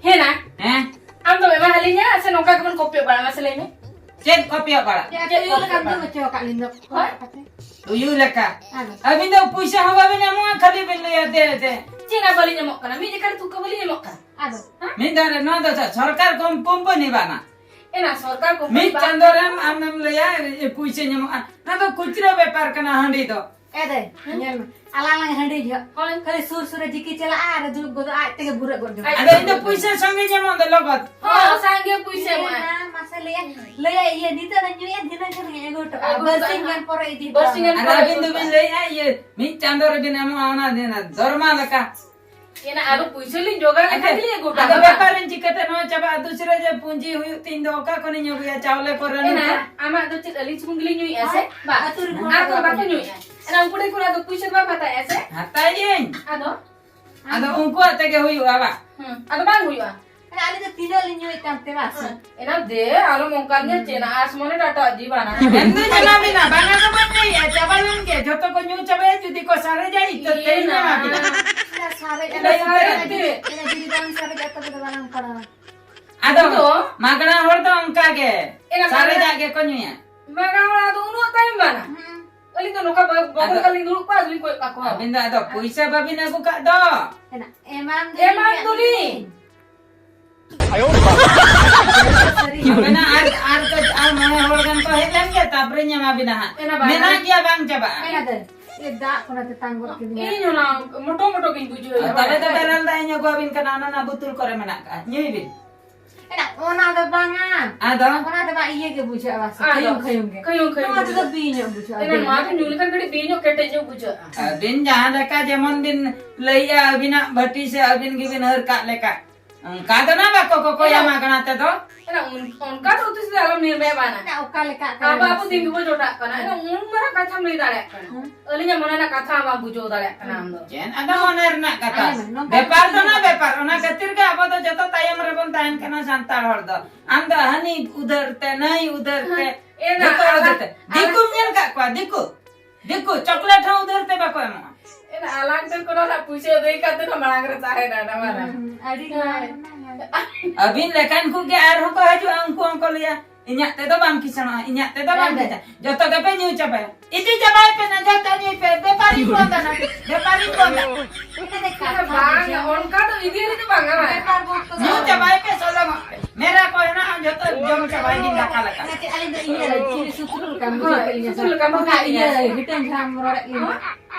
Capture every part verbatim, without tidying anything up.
ᱦᱮᱱᱟ᱾ ᱦᱮᱸ? ᱟᱢ ᱫᱚᱢ ᱮᱢᱟ ᱟᱹᱞᱤᱧᱟ ᱥᱮ ᱱᱚᱝᱠᱟ ᱜᱮᱵᱚᱱ ᱠᱚᱯᱤᱭᱚᱜ ᱵᱟᱲᱟᱜᱼᱟ? ᱢᱟᱥᱮ ᱞᱟᱹᱭ ᱢᱮ᱾ ᱪᱮᱫ ᱠᱚᱯᱤᱭᱚᱜ ᱵᱟᱲᱟᱜ? ᱪᱮᱫ ᱠᱚᱯᱤᱭᱚᱜ ᱵᱟᱲᱟᱜ? ᱦᱚᱪᱚ ᱟᱠᱟᱫ ᱞᱤᱧ ᱫᱚ᱾ ᱦᱳᱭ᱾ ᱛᱩᱭᱩ ᱞᱮᱠᱟ᱾ ᱟᱫᱚ? ᱟᱹᱵᱤᱱ ᱫᱚ ᱯᱩᱭᱥᱟᱹ ᱦᱚᱸ ᱵᱟᱵᱤᱱ ᱮᱢᱚᱜᱼᱟ, ᱠᱷᱟᱹᱞᱤ ᱵᱤᱱ ᱞᱟᱹᱭᱟ ᱫᱮ, ᱫᱮ᱾ ᱪᱮᱫ ᱦᱚᱸ ᱵᱟᱹᱞᱤᱧ ᱮᱢᱚᱜ ᱠᱟᱱᱟ, ᱢᱤᱫ ᱡᱟᱭᱜᱟ ᱨᱮ ᱛᱩᱠᱟᱹ ᱵᱟᱹᱞᱤᱧ ᱮᱢᱚᱜ ᱠᱟᱱᱟ᱾ ᱟᱫᱚ? ᱦᱮᱸ? ᱢᱤᱫ ᱫᱷᱟᱣ ᱨᱮ ᱱᱚᱣᱟ ᱫᱚ ᱥᱚᱨᱠᱟᱨ ᱠᱚᱢ ᱠᱳᱢᱯᱟᱱᱤ ᱵᱟᱝᱟ᱾ ᱮᱱᱟ ᱥᱚᱨᱠᱟᱨ ᱠᱳᱢᱯᱟᱱᱤ ᱢᱤᱫ ᱵᱟᱝ ᱪᱟᱸᱫᱚ ᱨᱮ ᱟᱢᱮᱢ ᱞᱟᱹᱭᱟ, ᱮ, ᱯᱩᱭᱥᱟᱹ ᱧᱟᱢᱚᱜᱼᱟ᱾ ᱱᱚᱣᱟ ᱫᱚ ᱠᱷᱩᱪᱨᱟᱹ ᱵᱮᱯᱟᱨ ᱠᱟᱱᱟ ᱦᱟᱺᱰᱤ ᱫᱚ᱾ ᱮ ᱫᱟᱹᱭ, ᱦᱮᱸ? ᱧᱮᱞ ᱢᱮ, ᱟᱞᱟᱝ ᱞᱟᱝ ᱦᱟᱺᱰᱤ ᱡᱚᱦᱚᱜ᱾ ᱦᱳᱭ᱾ ᱠᱷᱟᱹᱞᱤ ᱥᱩᱨ ᱥᱩᱨ ᱨᱮ ᱡᱤᱠᱤ ᱪᱟᱞᱟᱜᱼᱟ ᱟᱨ ᱫᱩᱲᱩᱵ ᱜᱚᱫᱚᱜᱼᱟ, ᱟᱡ ᱛᱮᱜᱮ ᱵᱷᱩᱨᱟᱹᱜ ᱜᱚᱫ ᱡᱚᱝᱟ᱾ ᱟᱡ ᱟᱫᱚ ᱤᱧ ᱫᱚ ᱯᱩᱭᱥᱟᱹ ᱥᱚᱸᱜᱮ ᱧᱟᱢᱚᱜ ᱫᱚ ᱞᱚᱜᱚᱫ᱾ ᱦᱳᱭ, ᱥᱟᱸᱜᱮ ᱯᱩᱭᱥᱟᱹ ᱮᱢᱟᱭ᱾ ᱦᱮᱸ, ᱢᱟᱥᱮ ᱞᱟᱹᱭᱟ, ᱞᱟᱹᱭᱟ, ᱤᱭᱟᱹ, ᱱᱤᱛᱚᱜ ᱫᱚ ᱧᱩᱭᱟ, ᱫᱷᱤᱱᱟᱹᱝ ᱠᱷᱟᱱ ᱜᱮ ᱟᱹᱜᱩ ᱦᱚᱴᱚ ᱠᱟᱜᱼᱟ᱾ ᱟᱹᱜᱩ ᱦᱚᱴᱚ ᱠᱟᱜᱼᱟ᱾ ᱵᱟᱨᱥᱤᱧ ᱜᱟᱱ ᱯᱚᱨᱮ ᱤᱫᱤ ᱦᱚᱴᱚ ᱟᱢᱟ᱾ ᱟᱨ ᱟᱹᱵᱤᱱ ᱫᱚᱵᱤᱱ ᱞᱟᱹᱭᱮᱫᱼᱟ, ᱤᱭᱟᱹ, ᱢᱤᱫ ᱪᱟᱸᱫᱚ ᱨᱮᱵᱤᱱ ᱮᱢᱚᱜᱼᱟ, ᱚᱱᱟ ᱫᱤᱱ ᱫᱚᱨᱢᱟ ᱞᱮᱠᱟ᱾ ᱮᱱᱟ ᱟᱫᱚ ᱯᱩᱭᱥᱟᱹ ᱞᱤᱧ ᱡᱚᱜᱟᱲ ᱞᱮᱠᱷᱟᱱ ᱟᱫᱚ, ᱜᱮᱞᱤᱧ ᱟᱹᱜᱩ ᱦᱚᱴᱚ ᱟᱫᱚ ᱠᱟᱜᱼᱟ᱾ ᱵᱮᱯᱟᱨᱤᱧ ᱪᱤᱠᱟᱹᱛᱮ ᱱᱚᱣᱟ ᱪᱟᱵᱟᱜᱼᱟ? ᱫᱩᱥᱨᱟᱹ ᱡᱮ ᱯᱩᱸᱡᱤ ᱦᱩᱭᱩᱜ ᱛᱤᱧ ᱫᱚ ᱚᱠᱟ ᱠᱷᱚᱱᱤᱧ ᱟᱹᱜᱩᱭᱟ ᱪᱟᱣᱞᱮ ᱠᱚᱨᱮ ᱮᱱᱟ, ᱱᱤᱛᱚᱜ? ᱟᱢᱟᱜ ᱫᱚ ᱪᱮᱫ ᱟᱹᱞᱤᱧ ᱥᱩᱢᱩᱝ ᱜᱮᱞᱤᱧ ᱧᱩᱭᱮᱫᱼᱟ ᱥᱮ? ᱟᱨ ᱵᱟᱝ᱾ ᱟᱹᱛᱩ ᱨᱮᱱ ᱦᱚᱲ ᱟᱨ ᱠᱚ ᱠᱚ ᱵᱟᱠᱚ ᱵᱟᱠᱚ ᱧᱩᱭᱮᱫᱼᱟ᱾ ᱮᱱᱟ ᱩᱱᱠᱩ ᱴᱷᱮᱱ ᱠᱷᱚᱱᱟᱜ ᱫᱚ ᱯᱩᱭᱥᱟᱹ ᱫᱚ ᱵᱟᱢ ᱦᱟᱛᱟᱣᱮᱫᱼᱟ ᱥᱮ? ᱦᱟᱛᱟᱣᱮᱫᱼᱟᱹᱧ᱾ ᱟᱫᱚ? ᱟᱫᱚ ᱩᱱᱠᱩᱣᱟᱜ ᱛᱮᱜᱮ ᱦᱩᱭᱩᱜᱼᱟ ᱵᱟᱝ? ᱦᱩᱸ, ᱟᱫᱚ ᱵᱟᱝ ᱦᱩᱭᱩᱜᱼᱟ᱾ ᱮᱱᱟ ᱟᱞᱮ ᱫᱚ ᱛᱤᱱᱟᱹᱜ ᱞᱮ ᱧᱩᱭᱮᱫ ᱠᱟᱱ ᱛᱮ ᱵᱟᱥ? ᱦᱮᱸ, ᱮᱱᱟ ᱫᱮ, ᱟᱞᱚᱢ ᱚᱱᱠᱟᱱ ᱜᱮ ᱪᱮᱫ ᱟᱸᱥ ᱢᱚᱱᱮ ᱴᱟᱴᱟ ᱡᱤ ᱵᱟᱱᱟ᱾ ᱮᱢ ᱫᱚᱧ ᱮᱢᱟ ᱵᱤᱱᱟ, ᱵᱟᱝᱟ ᱫᱚ ᱵᱟᱹᱧ ᱞᱟᱹᱭᱮᱫᱼᱟ, ᱪᱟᱵᱟ ᱞᱮᱱ ᱜᱮ, ᱡᱚᱛᱚ ᱠᱚ ᱧᱩ ᱪᱟᱵᱟᱭᱟ, ᱡᱩᱫᱤ ᱠᱚ ᱥᱟᱨᱮᱡᱟ, ᱤᱧ ᱫᱚ ᱛᱮᱧ ᱮᱢᱟ ᱵᱤᱱᱟ᱾ ᱮᱱᱟ ᱥᱟᱨᱮᱡ, ᱮᱱᱟ ᱮᱱᱟ ᱥᱟᱨᱮᱡ ᱥᱟᱨᱮᱡ ᱛᱮ᱾ ᱮᱱᱟ ᱡᱩᱫᱤ ᱵᱟᱝ ᱥᱟᱨᱮᱡᱟ, ᱛᱚᱵᱮ ᱫᱚ ᱵᱟᱞᱟᱝ ᱯᱟᱲᱟᱣᱟ᱾ ᱟᱫᱚ ᱤᱧ ᱫᱚ ᱢᱟᱜᱽᱱᱟ ᱦᱚᱲ ᱫᱚ ᱚᱱᱠᱟ ᱜᱮ, ᱮᱱᱟ ᱥᱟᱨᱮᱡᱟᱜ ᱢᱟᱜᱽᱱᱟ ᱜᱮᱠᱚ ᱧᱩᱭᱟ᱾ ᱢᱟᱜᱽᱱᱟ ᱦᱚᱲ ᱟᱫᱚ ᱩᱱᱟᱹᱜ ᱛᱟᱭᱚᱢ ᱵᱟᱱᱟ᱾ ᱦᱩᱸ᱾ ᱟᱹᱞᱤᱧ ᱫᱚ ᱱᱚᱝᱠᱟ ᱵᱚ-, ᱵᱚᱜᱚᱞ ᱟᱫᱚ ᱠᱟᱞᱤᱧ ᱫᱩᱲᱩᱵ ᱠᱚᱜᱼᱟ, ᱟᱫᱚᱞᱤᱧ ᱠᱚᱭᱚᱜ ᱠᱟᱠᱚᱣᱟ᱾ ᱟᱹᱵᱤᱱ ᱫᱚ ᱟᱫᱚ ᱯᱩᱭᱥᱟᱹ ᱵᱟᱹᱵᱤᱱ ᱟᱹᱜᱩ ᱠᱟᱜ ᱫᱚ᱾ ᱮᱱᱟ, ᱮᱢᱟᱱ ᱮᱢᱟᱱ ᱫᱚᱞᱤᱧ᱾ ᱫᱚᱞᱤᱧ᱾ ᱟᱵᱮᱱᱟᱜ ᱟᱨ, ᱟᱨ ᱠᱚ, ᱟᱨ ᱢᱚᱬᱮ ᱦᱚᱲ ᱜᱟᱱ ᱠᱚ ᱦᱮᱡ ᱞᱮᱱ ᱜᱮ, ᱛᱟᱯᱚᱨᱮᱧ ᱮᱢᱟ ᱵᱤᱱᱟ ᱦᱟᱸᱜ᱾ ᱮᱱᱟ ᱵᱟᱝ᱾ ᱢᱮᱱᱟᱜ ᱜᱮᱭᱟ, ᱵᱟᱝ ᱪᱟᱵᱟᱜᱼᱟ᱾ ᱮᱱᱟ ᱫᱟᱹᱭ, ᱮ ᱫᱟᱜ ᱠᱚ ᱱᱚᱛᱮ ᱛᱟᱝ ᱜᱚᱫ ᱠᱤᱫᱤᱧᱟ᱾ ᱤᱧ ᱚᱱᱟ ᱢᱚᱴᱚ ᱢᱚᱴᱚ ᱜᱤᱧ ᱵᱩᱡᱷᱟᱹᱣ ᱮᱫᱟ᱾ ᱛᱚᱵᱮ ᱫᱚ ᱵᱮᱨᱮᱞ ᱫᱟᱜ ᱤᱧ ᱟᱹᱜᱩ ᱟᱹᱵᱤᱱ ᱠᱟᱱᱟ, ᱚᱱᱟ ᱚᱱᱟ ᱵᱩᱛᱩᱞ ᱠᱚᱨᱮ ᱢᱮᱱᱟᱜ ᱠᱟᱜᱼᱟ, ᱧᱩᱭ ᱵᱤᱱ᱾ ᱮᱱᱟ, ᱚᱱᱟ ᱫᱚ ᱵᱟᱝᱟ᱾ ᱟᱫᱚ? ᱚᱱᱟ ᱫᱚ ᱵᱟᱝ, ᱤᱭᱟᱹ ᱜᱮ ᱵᱩᱡᱷᱟᱹᱜᱼᱟ, ᱵᱟᱥᱮ ᱟᱫᱚ? ᱠᱷᱟᱹᱭᱩᱝ ᱠᱷᱟᱹᱭᱩᱝ ᱜᱮ᱾ ᱠᱷᱟᱹᱭᱩᱝ ᱠᱷᱟᱹᱭᱩᱝ ᱱᱚᱣᱟ ᱛᱮᱫᱚ ᱵᱩᱡᱷᱟᱹᱜᱼᱟ᱾ ᱵᱤ ᱧᱚᱜ ᱵᱩᱡᱷᱟᱹᱜᱼᱟ᱾ ᱮᱱᱟ, ᱱᱚᱣᱟ ᱫᱚ ᱧᱩ ᱞᱮᱠᱷᱟᱱ ᱠᱟᱹᱴᱤᱡ ᱵᱤ ᱧᱚᱜ ᱠᱮᱴᱮᱡ ᱧᱚᱜ ᱵᱩᱡᱷᱟᱹᱜᱼᱟ᱾ ᱟᱹᱵᱤᱱ ᱡᱟᱦᱟᱸ ᱞᱮᱠᱟ ᱡᱮᱢᱚᱱ ᱵᱤᱱ ᱞᱟᱹᱭᱮᱜᱼᱟ, ᱟᱹᱵᱤᱱᱟᱜ ᱵᱷᱟᱹᱴᱤ ᱥᱮ ᱟᱹᱵᱤᱱ ᱜᱮᱵᱤᱱ ᱦᱟᱹᱨ ᱠᱟᱜ ᱞᱮᱠᱟ, ᱚᱱᱠᱟ ᱫᱚ ᱱᱟ ᱵᱟᱠᱚ ᱠᱚᱠᱚᱭᱟ ᱮᱱᱟ, ᱢᱟᱜᱽᱱᱟ ᱛᱮᱫᱚ᱾ ᱮᱱᱟ, ᱚᱱ-, ᱚᱱᱠᱟ ᱫᱚ ᱩᱛᱤ ᱥᱩᱛᱤ ᱟᱞᱚᱢ ᱧᱮᱞ ᱢᱮ ᱵᱟᱱᱟ᱾ ᱮᱱᱟ, ᱚᱠᱟ ᱞᱮᱠᱟ ᱟᱵᱚ, ᱟᱵᱚ ᱠᱟᱱᱟ ᱛᱤᱱ ᱜᱮᱵᱚ ᱡᱚᱴᱟᱜ ᱠᱟᱱᱟ᱾ ᱮᱱᱟ, ᱩᱱ ᱢᱟᱨᱟᱝ ᱠᱟᱛᱷᱟᱢ ᱞᱟᱹᱭ ᱫᱟᱲᱮᱭᱟᱜ ᱠᱟᱱᱟ᱾ ᱦᱩᱸ᱾ ᱟᱹᱞᱤᱧᱟᱜ ᱢᱚᱱᱮ ᱨᱮᱱᱟᱜ ᱠᱟᱛᱷᱟ ᱵᱟᱢ ᱵᱩᱡᱷᱟᱹᱣ ᱫᱟᱲᱮᱭᱟᱜ ᱠᱟᱱᱟ ᱟᱢ ᱫᱚ᱾ ᱪᱮᱫ ᱟᱫᱚ ᱢᱚᱱᱮ ᱨᱮᱱᱟᱜ ᱠᱟᱛᱷᱟ? ᱟᱸᱡᱚᱢ ᱢᱮ, ᱱᱚᱝᱠᱟ ᱵᱮᱯᱟᱨ ᱫᱚ ᱠᱟᱛᱷᱟ ᱱᱟ ᱵᱮᱯᱟᱨ, ᱚᱱᱟ ᱠᱷᱟᱹᱛᱤᱨ ᱜᱮ ᱟᱵᱚ ᱫᱚ ᱡᱚᱛᱚ ᱛᱟᱭᱚᱢ ᱨᱮᱵᱚᱱ ᱛᱟᱦᱮᱱ ᱠᱟᱱᱟ ᱥᱟᱱᱛᱟᱲ ᱦᱚᱲ ᱫᱚ᱾ ᱟᱢ ᱫᱚ ᱦᱟᱹᱱᱤ ᱩᱫᱷᱟᱹᱨ ᱛᱮ, ᱱᱟᱹᱭ ᱩᱫᱷᱟᱹᱨ ᱛᱮ, ᱦᱮᱸ, ᱮᱱᱟ, ᱡᱚᱛᱚ ᱟᱞᱟ-, ᱩᱫᱷᱟᱹᱨ ᱛᱮ᱾ ᱟᱞᱟ- ᱫᱤᱠᱩᱢ ᱧᱮᱞ ᱠᱟᱜ ᱠᱚᱣᱟ? ᱫᱤᱠᱩ, ᱫᱤᱠᱩ ᱪᱚᱠᱞᱮᱴ ᱦᱚᱸ ᱩᱫᱷᱟᱹᱨ ᱛᱮ ᱵᱟᱠᱚ ᱮᱢᱚᱜᱼᱟ᱾ ᱮᱱᱟ ᱟᱞᱟᱝ ᱴᱷᱮᱱ ᱠᱳᱱᱳ ᱱᱟᱜ ᱯᱩᱭᱥᱟᱹ ᱟᱹᱫᱟᱹᱭ ᱠᱟᱛᱮ ᱦᱚᱸ ᱢᱟᱲᱟᱝ ᱨᱮ ᱛᱟᱦᱮᱱᱟ, ᱚᱱᱟ ᱢᱟᱨᱟᱝ᱾ ᱦᱩᱸ, ᱟᱹᱰᱤ ᱦᱳᱭ᱾ ᱱᱟᱯᱟᱭ᱾ ᱟᱹᱵᱤᱱ ᱞᱮᱠᱟᱱ ᱠᱚᱜᱮ ᱟᱨᱦᱚᱸ ᱠᱚ ᱦᱤᱡᱩᱜᱼᱟ, ᱩᱱᱠᱩ ᱦᱚᱸᱠᱚ ᱞᱟᱹᱭᱟ, "ᱤᱧᱟᱹᱜ ᱛᱮᱫᱚ ᱵᱟᱝ ᱠᱤᱥᱟᱹᱬᱚᱜᱼᱟ, ᱤᱧᱟᱹᱜ ᱛᱮᱫᱚ ᱵᱟᱝ ᱦᱮᱸ᱾ ᱠᱤᱥᱟᱹᱬ, ᱡᱚᱛᱚ ᱜᱮᱯᱮ ᱧᱩ ᱪᱟᱵᱟᱭᱟ, ᱤᱫᱤ ᱪᱟᱵᱟᱭ ᱯᱮ ᱱᱟ, ᱡᱚᱛᱚ ᱧᱩᱭ ᱯᱮ, ᱵᱮᱯᱟᱨᱤ ᱵᱚᱱᱫ ᱟᱱᱟ, ᱵᱮᱯᱟᱨᱤ ᱵᱚᱱᱫ ᱟᱱᱟ᱾" ᱵᱟᱝ, ᱚᱱᱠᱟ ᱫᱚ ᱤᱫᱤ ᱨᱮᱫᱚ ᱵᱟᱝᱟ, ᱵᱟᱝ᱾ ᱵᱮᱯᱟᱨ ᱵᱚᱱᱫ ᱠᱚ ᱧᱩ ᱪᱟᱵᱟᱭ ᱯᱮ, ᱥᱚᱞᱚᱝ ᱢᱮᱨᱟ ᱠᱚ ᱦᱮᱱᱟᱜᱼᱟ, ᱡᱚᱛᱚ ᱡᱚᱢ ᱪᱟᱵᱟᱭ ᱵᱤᱱ ᱫᱟᱠᱟ ᱞᱮᱠᱟ᱾ ᱟᱪᱪᱷᱟ, ᱟᱹᱞᱤᱧ ᱫᱚ ᱤᱭᱟᱹ ᱪᱤᱞᱤ ᱥᱩᱛᱨᱩ ᱞᱮᱠᱟ ᱵᱩᱡᱷᱟᱹᱣ ᱠᱮᱫ ᱞᱤᱧᱟ᱾ ᱥᱩᱛᱨᱩ ᱞᱮᱠᱟ ᱵᱟᱠᱷᱟᱡ ᱵᱩᱡᱷᱟᱹᱣ ᱤᱭᱟᱹ ᱠᱮᱫ ᱞᱤᱧᱟ᱾ ᱦᱤᱴᱟᱹᱝ ᱡᱟᱦᱟᱸᱢ ᱨᱚᱲᱮᱫ ᱞᱤᱧᱟ᱾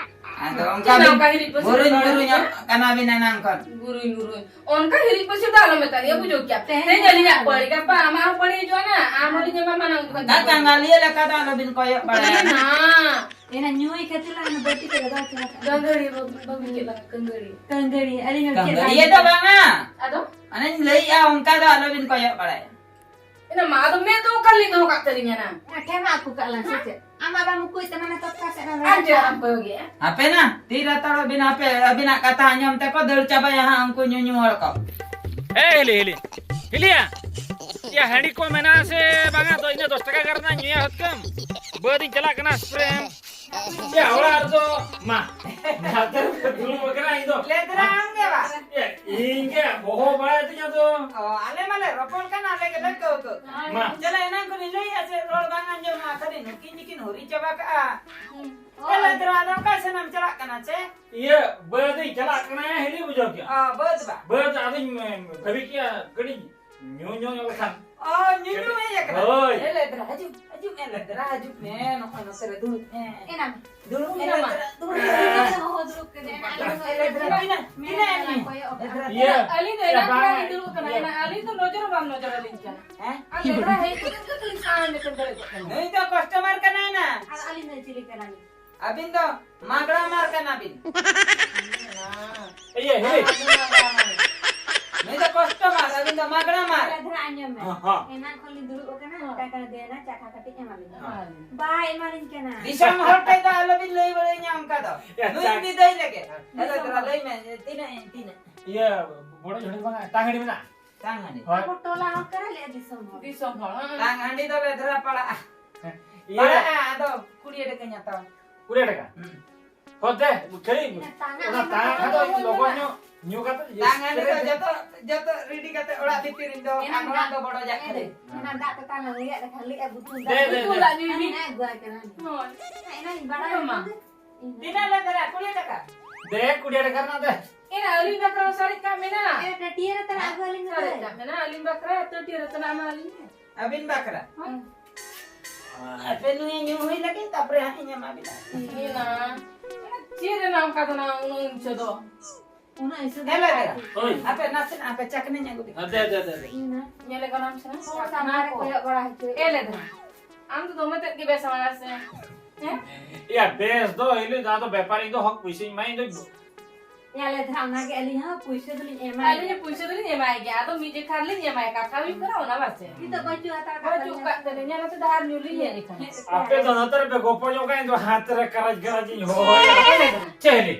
ᱟᱫᱚ ᱚᱱᱠᱟ ᱪᱮᱫ ᱵᱤᱱ ᱚᱱᱠᱟ ᱦᱤᱨᱤᱡ ᱯᱟᱹᱥᱤᱨ ᱵᱩᱨᱩᱧ ᱨᱚᱲ ᱵᱩᱨᱩᱧᱚᱜ ᱠᱟᱱᱟ ᱵᱤᱱ ᱮᱱᱟᱝ ᱠᱷᱚᱱ᱾ ᱵᱩᱨᱩᱧ ᱵᱩᱨᱩᱧ᱾ ᱚᱱᱠᱟ ᱦᱤᱨᱤᱡ ᱯᱟᱹᱥᱤᱨ ᱫᱚ ᱟᱞᱚᱢ ᱢᱮᱛᱟ ᱞᱮᱭᱟ, ᱵᱩᱡᱷᱟᱹᱣ ᱠᱮᱭᱟ᱾ ᱛᱮᱦᱮᱧ ᱛᱮᱦᱮᱧ ᱟᱹᱞᱤᱧᱟᱜ ᱯᱟᱹᱲᱤ, ᱜᱟᱯᱟ ᱟᱢᱟᱜ ᱦᱚᱸ ᱯᱟᱹᱲᱤ ᱦᱤᱡᱩᱜᱼᱟ ᱱᱟ, ᱟᱢ ᱦᱚᱸ ᱞᱤᱧ ᱮᱢᱟᱢᱟ ᱱᱟᱝ ᱫᱚᱠᱟᱱ ᱫᱟᱜ ᱛᱮ᱾ ᱠᱟᱸᱜᱟᱞᱤᱭᱟᱹ ᱞᱮᱠᱟ ᱫᱚ ᱟᱞᱚᱵᱤᱱ ᱠᱚᱭᱚᱜ ᱵᱟᱲᱟᱭᱟ ᱱᱟ᱾ ᱦᱮᱸ᱾ ᱮᱱᱟ ᱧᱩᱭ ᱠᱷᱟᱹᱛᱤᱨ ᱞᱟᱝ ᱵᱟᱹᱴᱤ ᱛᱮ ᱜᱟᱫᱟᱣ ᱪᱟᱵᱟ ᱠᱟᱜᱼᱟ᱾ ᱠᱟᱹᱝᱜᱟᱹᱲᱤ ᱵᱟᱹᱵᱩ, ᱵᱟᱹᱵᱩ ᱪᱮᱫ ᱞᱮᱠᱟ ᱠᱟᱹᱝᱜᱟᱹᱲᱤ? ᱠᱟᱹᱝᱜᱟᱹᱲᱤ, ᱟᱹᱞᱤᱧ ᱦᱚᱸ ᱪᱮᱫ ᱠᱟᱹᱝᱜᱟᱹᱲᱤᱭᱟᱹ ᱫᱚ ᱵᱟᱝᱟ᱾ ᱟᱫᱚ? ᱚᱱᱮᱧ ᱞᱟᱹᱭᱮᱜᱼᱟ, ᱚᱱᱠᱟ ᱫᱚ ᱟᱞᱚᱵᱤᱱ ᱠᱚᱭᱚᱜ ᱵᱟᱲᱟᱭᱟ᱾ ᱮᱱᱟ ᱢᱟ ᱟᱫᱚ ᱢᱮᱫ ᱫᱚ ᱚᱠᱟ ᱨᱮᱞᱤᱧ ᱫᱚᱦᱚ ᱠᱟᱜ ᱛᱟᱹᱞᱤᱧᱟ ᱱᱟ? ᱟᱨ ᱴᱷᱮᱱ ᱢᱟ ᱟᱹᱜᱩ ᱠᱟᱜ ᱞᱟᱝ ᱥᱮ ᱪᱮᱫ? ᱟᱢ ᱟᱵᱟᱢ ᱩᱠᱩᱭ ᱛᱟᱢᱟ ᱱᱟ ᱛᱚᱛᱠᱟ ᱥᱮᱫ ᱨᱮ᱾ ᱟᱨ ᱪᱮᱫ ᱟᱢ ᱯᱟᱹᱣᱜᱮᱜᱼᱟ? ᱟᱯᱮ ᱱᱟ, ᱛᱤᱨ ᱦᱟᱛᱟᱲᱚᱜ ᱵᱤᱱ ᱟᱯᱮ, ᱟᱹᱵᱤᱱᱟᱜ ᱠᱟᱛᱷᱟ ᱟᱸᱡᱚᱢ ᱛᱮᱠᱚ ᱫᱟᱹᱲ ᱪᱟᱵᱟᱭᱟ ᱦᱟᱸᱜ ᱩᱱᱠᱩ ᱧᱩᱧᱩ ᱦᱚᱲ ᱠᱚ᱾ ᱮ ᱦᱤᱞᱤ, ᱦᱤᱞᱤ, ᱦᱤᱞᱤᱭᱟ, ᱭᱟ ᱦᱟᱺᱰᱤ ᱠᱚ ᱢᱮᱱᱟᱜᱼᱟ ᱥᱮ ᱵᱟᱝᱟ? ᱫᱚ ᱤᱱᱟᱹ ᱫᱚᱥ ᱴᱟᱠᱟ ᱜᱟᱱ ᱨᱮᱱᱟᱜ ᱧᱩᱭᱟ ᱦᱚᱛᱠᱟᱹᱢ᱾ ᱵᱟᱹᱫᱤᱧ ᱪᱟᱞᱟᱜ ᱠᱟᱱᱟ, ᱥᱯᱨᱮ ᱮᱢ᱾ ᱭᱟ, ᱚᱲᱟᱜ ᱨᱮᱫᱚ, ᱢᱟ, ᱱᱟᱛᱮ ᱨᱮ ᱫᱩᱲᱩᱵ ᱟᱠᱟᱱᱟ ᱤᱧ ᱫᱚ᱾ ᱞᱮᱫᱨᱟ ᱟᱢ ᱜᱮ ᱵᱟ? ᱭᱟ, ᱤᱧ ᱜᱮ ᱵᱚᱦᱚᱜ ᱵᱟᱲᱟᱭ ᱛᱤᱧᱟ ᱫᱚ᱾ ᱚ, ᱟᱞᱮ ᱢᱟᱞᱮ ᱨᱚᱯᱚᱲ ᱠᱟᱱᱟ, ᱟᱞᱮ ᱜᱮᱞᱮ ᱠᱟᱹᱣ ᱠᱟᱹᱣ᱾ ᱢᱟ᱾ ᱪᱟᱞᱟᱜ ᱮᱱᱟᱝ ᱠᱷᱚᱱᱤᱧ ᱞᱟᱹᱭᱮᱫᱼᱟ ᱡᱮ ᱨᱚᱲ ᱵᱟᱝ ᱟᱸᱡᱚᱢᱚᱜᱼᱟ, ᱠᱷᱟᱹᱞᱤ ᱱᱩᱠᱤᱱ ᱜᱮᱠᱤᱱ ᱦᱩᱨᱤ ᱪᱟᱵᱟ ᱠᱟᱜᱼᱟ᱾ ᱦᱩᱸ᱾ ᱮ, ᱞᱮᱫᱨᱟ, ᱟᱫᱚ ᱚᱠᱟ ᱥᱮᱱ ᱮᱢ ᱪᱟᱞᱟᱜ ᱠᱟᱱᱟ ᱪᱮ? ᱤᱭᱟᱹ, ᱵᱟᱹᱫᱤᱧ ᱪᱟᱞᱟᱜ ᱠᱟᱱᱟ, ᱦᱤᱞᱤ ᱵᱩᱡᱷᱟᱹᱣ ᱠᱮᱜᱼᱟ᱾ ᱚ, ᱵᱟᱹᱫ ᱵᱟ? ᱵᱟᱹᱫ, ᱟᱫᱚᱧ, ᱮ, ᱵᱷᱟᱹᱵᱤ ᱠᱮᱜᱼᱟ, ᱠᱟᱹᱴᱤᱡ ᱧᱩ ᱧᱚᱜ ᱞᱮᱠᱷᱟᱱ᱾ ᱚ, ᱧᱩ ᱧᱩ ᱦᱮᱡ ᱟᱠᱟᱱᱟ? ᱦᱳᱭ᱾ ᱮ, ᱞᱮᱫᱨᱟ, ᱦᱤᱡᱩᱜ, ᱦᱤᱡᱩᱜ ᱢᱮ, ᱞᱮᱫᱨᱟ, ᱦᱤᱡᱩᱜ ᱢᱮ, ᱱᱚᱜᱼᱚᱭ ᱱᱚᱛᱮ ᱨᱮ ᱫᱩᱲᱩᱵ ᱢᱮ᱾ ᱮᱱᱟᱢ᱾ ᱫᱩᱲᱩᱵ ᱢᱮ, ᱮᱱᱟᱢ᱾ ᱞᱮᱫᱨᱟ, ᱫᱩᱲᱩᱵ ᱢᱮ᱾ ᱦᱚᱦᱚ ᱫᱩᱲᱩᱵ ᱠᱟᱱᱟ, ᱮᱱᱟᱢ᱾ ᱮ, ᱞᱮᱫᱨᱟ, ᱛᱤᱱᱟᱹᱜ, ᱛᱤᱱᱟᱹᱜ ᱮᱢ ᱧᱩᱭᱟ? ᱞᱮᱫᱨᱟ, ᱤᱭᱟᱹ, ᱛᱤᱱᱟᱹᱜ? ᱟᱹᱞᱤᱧ ᱫᱚ ᱮᱱᱟᱝ ᱠᱷᱚᱱᱟᱜ ᱞᱤᱧ ᱫᱩᱲᱩᱵ ᱠᱟᱱᱟ, ᱮᱱᱟᱝ ᱟᱹᱞᱤᱧ ᱫᱚ ᱱᱚᱡᱚᱨ ᱦᱚᱸ ᱵᱟᱢ ᱱᱚᱡᱚᱨ ᱟᱹᱞᱤᱧ ᱠᱟᱱᱟ᱾ ᱦᱮᱸ? ᱟᱨ ᱞᱮᱫᱨᱟ ᱦᱮᱡ ᱠᱟᱛᱮ ᱫᱚ ᱠᱷᱟᱹᱞᱤ ᱥᱟᱦᱟᱱ ᱞᱮᱠᱟᱢ ᱵᱮᱨᱮᱫ ᱠᱚᱜ ᱠᱟᱱᱟ᱾ ᱱᱩᱭ ᱫᱚ ᱠᱟᱥᱴᱚᱢᱟᱨ ᱠᱟᱱᱟᱭ ᱱᱟ᱾ ᱟᱨ ᱟᱹᱞᱤᱧ ᱫᱚ ᱪᱤᱞᱤ ᱠᱟᱱᱟᱞᱤᱧ? ᱟᱹᱵᱤᱱ ᱫᱚ ᱢᱟᱜᱽᱲᱟ ᱢᱟᱨ ᱠᱟᱱᱟ ᱵᱤᱱ᱾ ᱤᱭᱟᱹ, ᱦᱮᱸ᱾ ᱱᱩᱭ ᱫᱚ ᱠᱟᱥᱴᱚᱢᱟᱨ, ᱟᱹᱵᱤᱱ ᱫᱚ ᱢᱟᱜᱽᱲᱟ ᱢᱟᱨ᱾ ᱟᱞᱮ ᱫᱷᱟᱨᱟ ᱟᱸᱡᱚᱢ ᱢᱮ᱾ ᱦᱚᱸ, ᱦᱚᱸ᱾ ᱮᱱᱟᱝ ᱠᱷᱚᱱ ᱞᱤᱧ ᱫᱩᱲᱩᱵ ᱟᱠᱟᱱᱟ, ᱦᱚᱸ᱾ ᱚᱱᱠᱟ ᱠᱟᱱᱟ, ᱫᱮᱱᱟ, ᱪᱟ ᱠᱷᱟ ᱠᱟᱹᱴᱤᱡ ᱮᱢᱟ ᱞᱤᱧ᱾ ᱦᱚᱸ᱾ ᱵᱟᱭ ᱮᱢᱟ ᱞᱤᱧ ᱠᱟᱱᱟ᱾ ᱫᱤᱥᱚᱢ ᱦᱚᱲ ᱴᱷᱮᱡ ᱫᱚ ᱟᱞᱚ ᱵᱤᱱ ᱞᱟᱹᱭ ᱵᱟᱲᱟᱭᱟ ᱚᱱᱠᱟ ᱫᱚ᱾ ᱭᱟ, ᱱᱩᱭ ᱪᱟ- ᱵᱤᱫᱟᱹᱭ ᱞᱮᱜᱮ᱾ ᱦᱮᱞᱳ, ᱫᱤᱥᱚᱢ ᱛᱷᱚᱲᱟ ᱦᱚᱲ᱾ ᱞᱟᱹᱭ ᱢᱮ, ᱛᱤᱱᱟᱹᱜ, ᱛᱤᱱᱟᱹᱜ? ᱤᱭᱟᱹ, ᱵᱚᱲᱚ ᱡᱷᱟᱹᱲᱤ ᱵᱟᱝ, ᱛᱟᱝ ᱦᱟᱺᱰᱤ ᱢᱮᱱᱟᱜᱼᱟ? ᱛᱟᱝ ᱦᱟᱺᱰᱤ᱾ ᱦᱳᱭ᱾ ᱟᱵᱚ ᱴᱚᱞᱟ ᱦᱚᱲ ᱠᱟᱱᱟ ᱞᱮ, ᱫᱤᱥᱚᱢ ᱦᱚᱲ᱾ ᱫᱤᱥᱚᱢ ᱦᱚᱲ, ᱦᱮᱸ᱾ ᱛᱟᱝ ᱦᱟᱺᱰᱤ ᱫᱚ ᱞᱮ ᱫᱷᱟᱨᱟ ᱯᱟᱲᱟᱜᱼᱟ᱾ ᱦᱮᱸ᱾ ᱤᱭᱟᱹ᱾ ᱯᱟᱲᱟᱜᱼᱟ, ᱟᱫᱚ ᱠᱩᱲᱤ ᱴᱟᱠᱟᱧ ᱦᱟᱛᱟᱣᱟ᱾ ᱠᱩᱲᱤ ᱴᱟᱠᱟ? ᱦᱩᱸ᱾ ᱦᱚ ᱫᱮ, ᱠᱷᱟᱹᱞᱤ ᱚᱱᱟ ᱛᱟᱝ ᱠᱷᱟᱱ ᱫᱚ ᱞᱚᱜᱚᱱ ᱧᱚᱜ ᱧᱩ ᱠᱟᱛᱮ ᱛᱟᱝ ᱦᱟᱺᱰᱤ ᱫᱚ ᱡᱚᱛᱚ, ᱡᱚᱛᱚ ᱨᱮᱰᱤ ᱠᱟᱛᱮ ᱚᱲᱟᱜ ᱵᱷᱤᱛᱤᱨ ᱨᱮ ᱫᱚ ᱮᱱᱟᱝ ᱟᱝᱜᱽᱨᱟ ᱫᱟᱜ ᱫᱚ ᱵᱚᱰᱚᱡᱟᱜ ᱠᱷᱟᱹᱞᱤ᱾ ᱮᱱᱟᱝ ᱫᱟᱜ ᱛᱮᱛᱟᱝ ᱞᱟᱝ ᱞᱟᱹᱭᱟᱜ ᱞᱮᱠᱷᱟᱱ ᱞᱟᱹᱭᱟᱜ ᱵᱩᱛᱩᱞ ᱫᱮ, ᱫᱟᱜ᱾ ᱫᱮ, ᱵᱩᱛᱩᱞ ᱫᱮ᱾ ᱫᱟᱜ ᱧᱩᱭ ᱢᱮ᱾ ᱦᱮᱸ, ᱟᱹᱜᱩᱣᱟᱭ ᱠᱟᱱᱟ᱾ ᱦᱳᱭ᱾ ᱮᱱᱟᱝ ᱤᱧ ᱵᱟᱲᱟᱭ ᱦᱳᱭ, ᱢᱟ᱾ ᱠᱟᱱᱟ᱾ ᱛᱤᱱᱟᱹᱜ ᱞᱮ ᱫᱟᱨᱟ? ᱠᱩᱲᱤ ᱴᱟᱠᱟ᱾ ᱫᱮ, ᱠᱩᱲᱤ ᱴᱟᱠᱟ ᱨᱮᱱᱟᱜ ᱫᱮ᱾ ᱮᱱᱟ ᱟᱹᱞᱤᱧ ᱵᱟᱠᱷᱨᱟ ᱥᱟᱨᱮᱡ ᱠᱟᱜ ᱢᱮᱱᱟ᱾ ᱮ, ᱴᱟᱹᱴᱤᱭᱟᱹ ᱨᱮ ᱛᱟᱨᱟ ᱟᱹᱜᱩ ᱟᱹᱞᱤᱧ ᱢᱮ᱾ ᱥᱟᱨᱮᱡ ᱠᱟᱜ ᱢᱮᱱᱟ, ᱟᱹᱞᱤᱧ ᱵᱟᱠᱷᱨᱟ ᱴᱟᱹᱴᱤᱭᱟᱹ ᱨᱮ ᱛᱟᱱᱟ ᱮᱢᱟ ᱟᱹᱞᱤᱧ ᱢᱮ᱾ ᱟᱹᱵᱤᱱ ᱵᱟᱠᱷᱨᱟ? ᱦᱮᱸ᱾ ᱟᱯᱮ ᱱᱩᱭ ᱧᱩ ᱦᱩᱭ ᱞᱟᱹᱜᱤᱫ, ᱛᱟᱯᱚᱨᱮ ᱦᱟᱸᱜ ᱤᱧ ᱮᱢᱟ ᱵᱤᱱᱟ᱾ ᱮᱱᱟ, ᱪᱮᱫ ᱨᱮᱱᱟᱜ ᱚᱱᱠᱟ ᱫᱚ ᱱᱟᱜ ᱩᱱᱟᱹᱜ ᱤᱪᱪᱷᱟᱹ ᱫᱚ? ᱩᱱᱟᱹᱜ ᱤᱪᱪᱷᱟᱹ ᱫᱚ ᱦᱮᱸ, ᱞᱟᱹᱭ ᱵᱟᱭ ᱫᱟ᱾ ᱦᱳᱭ᱾ ᱟᱯᱮ ᱱᱟᱥᱮᱱᱟᱜ ᱟᱯᱮ ᱪᱟᱠᱱᱤᱧ ᱟᱹᱜᱩ ᱵᱤᱱᱟ᱾ ᱟᱫᱮ, ᱟᱫᱮ, ᱟᱫᱮ, ᱟᱫᱮ᱾ ᱮᱱᱟ᱾ ᱧᱮᱞᱮ ᱠᱟᱱᱟᱢ ᱥᱮ? ᱦᱚᱲ ᱥᱟᱢᱟᱝ ᱨᱮ ᱠᱚᱭᱚᱜ ᱵᱟᱲᱟ ᱦᱚᱪᱚᱭᱮᱫ ᱮ ᱞᱮ ᱫᱚ᱾ ᱟᱢ ᱫᱚ ᱫᱚᱢᱮ ᱛᱮᱫ ᱜᱮ ᱵᱮᱥ ᱟᱢᱟ ᱥᱮ? ᱦᱮᱸ? ᱭᱟ, ᱵᱮᱥ ᱫᱚ ᱦᱤᱞᱤ ᱫᱟ ᱫᱚ ᱵᱮᱯᱟᱨᱤ ᱫᱚ ᱦᱚᱠ ᱯᱩᱭᱥᱟᱹᱧ ᱮᱢᱟᱭ ᱫᱚ᱾ ᱧᱮᱞᱮ ᱫᱷᱟ, ᱚᱱᱟᱜᱮ ᱟᱹᱞᱤᱧ ᱦᱚᱸ ᱯᱩᱭᱥᱟᱹ ᱫᱚᱞᱤᱧ ᱮᱢᱟᱭ ᱟᱹᱞᱤᱧ ᱜᱮᱭᱟ᱾ ᱦᱚᱸ ᱯᱩᱭᱥᱟᱹ ᱫᱚᱞᱤᱧ ᱮᱢᱟᱭ ᱜᱮᱭᱟ, ᱟᱫᱚ ᱢᱤᱫ ᱡᱮᱠᱷᱟ ᱨᱮᱞᱤᱧ ᱮᱢᱟᱭ, ᱠᱟᱛᱷᱟ ᱦᱩᱭᱩᱜ ᱠᱟᱱᱟ ᱚᱱᱟ ᱵᱟᱥᱮ᱾ ᱱᱤᱛᱚᱜ ᱵᱟᱹᱪᱩᱜ ᱦᱟᱛᱟᱲ ᱠᱟᱜ ᱵᱟᱹᱪᱩᱜ ᱛᱟᱹᱞᱤᱧᱟ᱾ ᱠᱟᱜ ᱛᱟᱹᱞᱤᱧᱟ, ᱱᱚᱛᱮ ᱫᱷᱟᱨ ᱧᱩ ᱞᱤᱧ ᱦᱮᱡ ᱟᱠᱟᱱᱟ᱾ ᱟᱯᱮ ᱫᱚ ᱱᱚᱛᱮ ᱨᱮᱯᱮ ᱜᱚᱯᱚᱡᱚᱜ ᱠᱟᱱ, ᱤᱧ ᱫᱚ ᱦᱟᱛ ᱨᱮ ᱠᱟᱨᱟᱡᱽ ᱠᱟᱨᱟᱡᱽ ᱤᱧ ᱦᱚᱦᱚᱭᱟ᱾ ᱪᱮᱫ ᱞᱟᱹᱭ?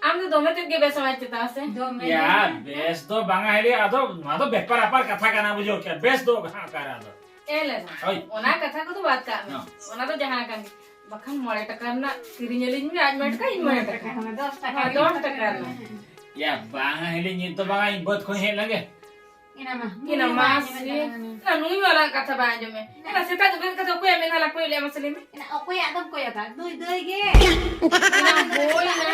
ᱟᱢ ᱫᱚ ᱫᱚᱢᱮ ᱛᱮᱫ ᱜᱮ ᱵᱮᱥ ᱟᱢᱟᱭ ᱪᱮᱛᱟᱱ ᱥᱮ᱾ ᱫᱚᱢᱮ ᱭᱟ, ᱜᱮ᱾ ᱵᱮᱥ ᱫᱚ ᱵᱟᱝᱟ ᱦᱤᱞᱤ, ᱟᱫᱚ ᱱᱚᱣᱟ ᱫᱚ ᱵᱮᱯᱟᱨ ᱟᱯᱟᱨ ᱠᱟᱛᱷᱟ ᱠᱟᱱᱟ, ᱵᱩᱡᱷᱟᱹᱣ ᱠᱮᱫᱟ? ᱵᱮᱥ ᱫᱚ ᱦᱟᱸᱜ ᱚᱠᱟᱨᱮ ᱟᱫᱚ? ᱮ ᱞᱮ ᱫᱟ᱾ ᱦᱳᱭ᱾ ᱚᱱᱟ ᱠᱟᱛᱷᱟ ᱠᱚᱫᱚ ᱵᱟᱫ ᱠᱟᱜ ᱢᱮ᱾ ᱦᱚᱸ᱾ ᱚᱱᱟ ᱫᱚ ᱡᱟᱦᱟᱸ ᱠᱟᱱ ᱜᱮ᱾ ᱵᱟᱠᱷᱟᱱ ᱢᱚᱬᱮ ᱴᱟᱠᱟ ᱨᱮᱱᱟᱜ ᱠᱤᱨᱤᱧ ᱟᱹᱞᱤᱧ ᱢᱮ, ᱟᱡ ᱢᱚᱬᱮ ᱴᱟᱠᱟ, ᱤᱧ ᱢᱚᱬᱮ ᱴᱟᱠᱟ᱾ ᱦᱚᱸ, ᱫᱚᱥ ᱴᱟᱠᱟ ᱦᱳᱭ, ᱫᱚᱥ ᱴᱟᱠᱟ ᱨᱮᱱᱟᱜ᱾ ᱭᱟ, ᱵᱟᱝᱟ ᱦᱤᱞᱤ, ᱱᱤᱛ ᱫᱚ ᱵᱟᱝᱟ, ᱤᱧ ᱵᱟᱹᱫᱽ ᱠᱷᱚᱱ ᱦᱮᱡ ᱞᱮᱱᱜᱮ᱾ ᱮᱱᱟ ᱢᱟ᱾ ᱮᱱᱟ ᱱᱩᱭ ᱢᱟ ᱢᱟ ᱵᱟᱭ ᱥᱮ᱾ ᱟᱸᱡᱚᱢᱮᱫ ᱠᱟᱱᱟ᱾ ᱮᱱᱟ ᱱᱩᱭ ᱢᱟ ᱨᱟᱜ ᱠᱟᱛᱷᱟ ᱵᱟᱭ ᱟᱸᱡᱚᱢᱮ᱾ ᱮᱱᱟ ᱥᱮᱛᱟᱜ ᱫᱚ ᱵᱮᱨᱮᱫ ᱠᱟᱛᱮ ᱚᱠᱚᱭᱟᱜ ᱢᱮᱫᱦᱟ ᱞᱟᱝ ᱠᱚᱭᱚᱜ ᱞᱮᱜᱼᱟ ᱢᱟᱥᱮ ᱞᱟᱹᱭ ᱢᱮ? ᱮᱱᱟ ᱚᱠᱚᱭᱟᱜ ᱫᱚᱢ ᱠᱚᱭᱚᱜᱟ? ᱱᱩᱭ ᱫᱟᱹᱭ ᱜᱮ᱾ ᱮᱱᱟ ᱦᱳᱭ ᱱᱟ᱾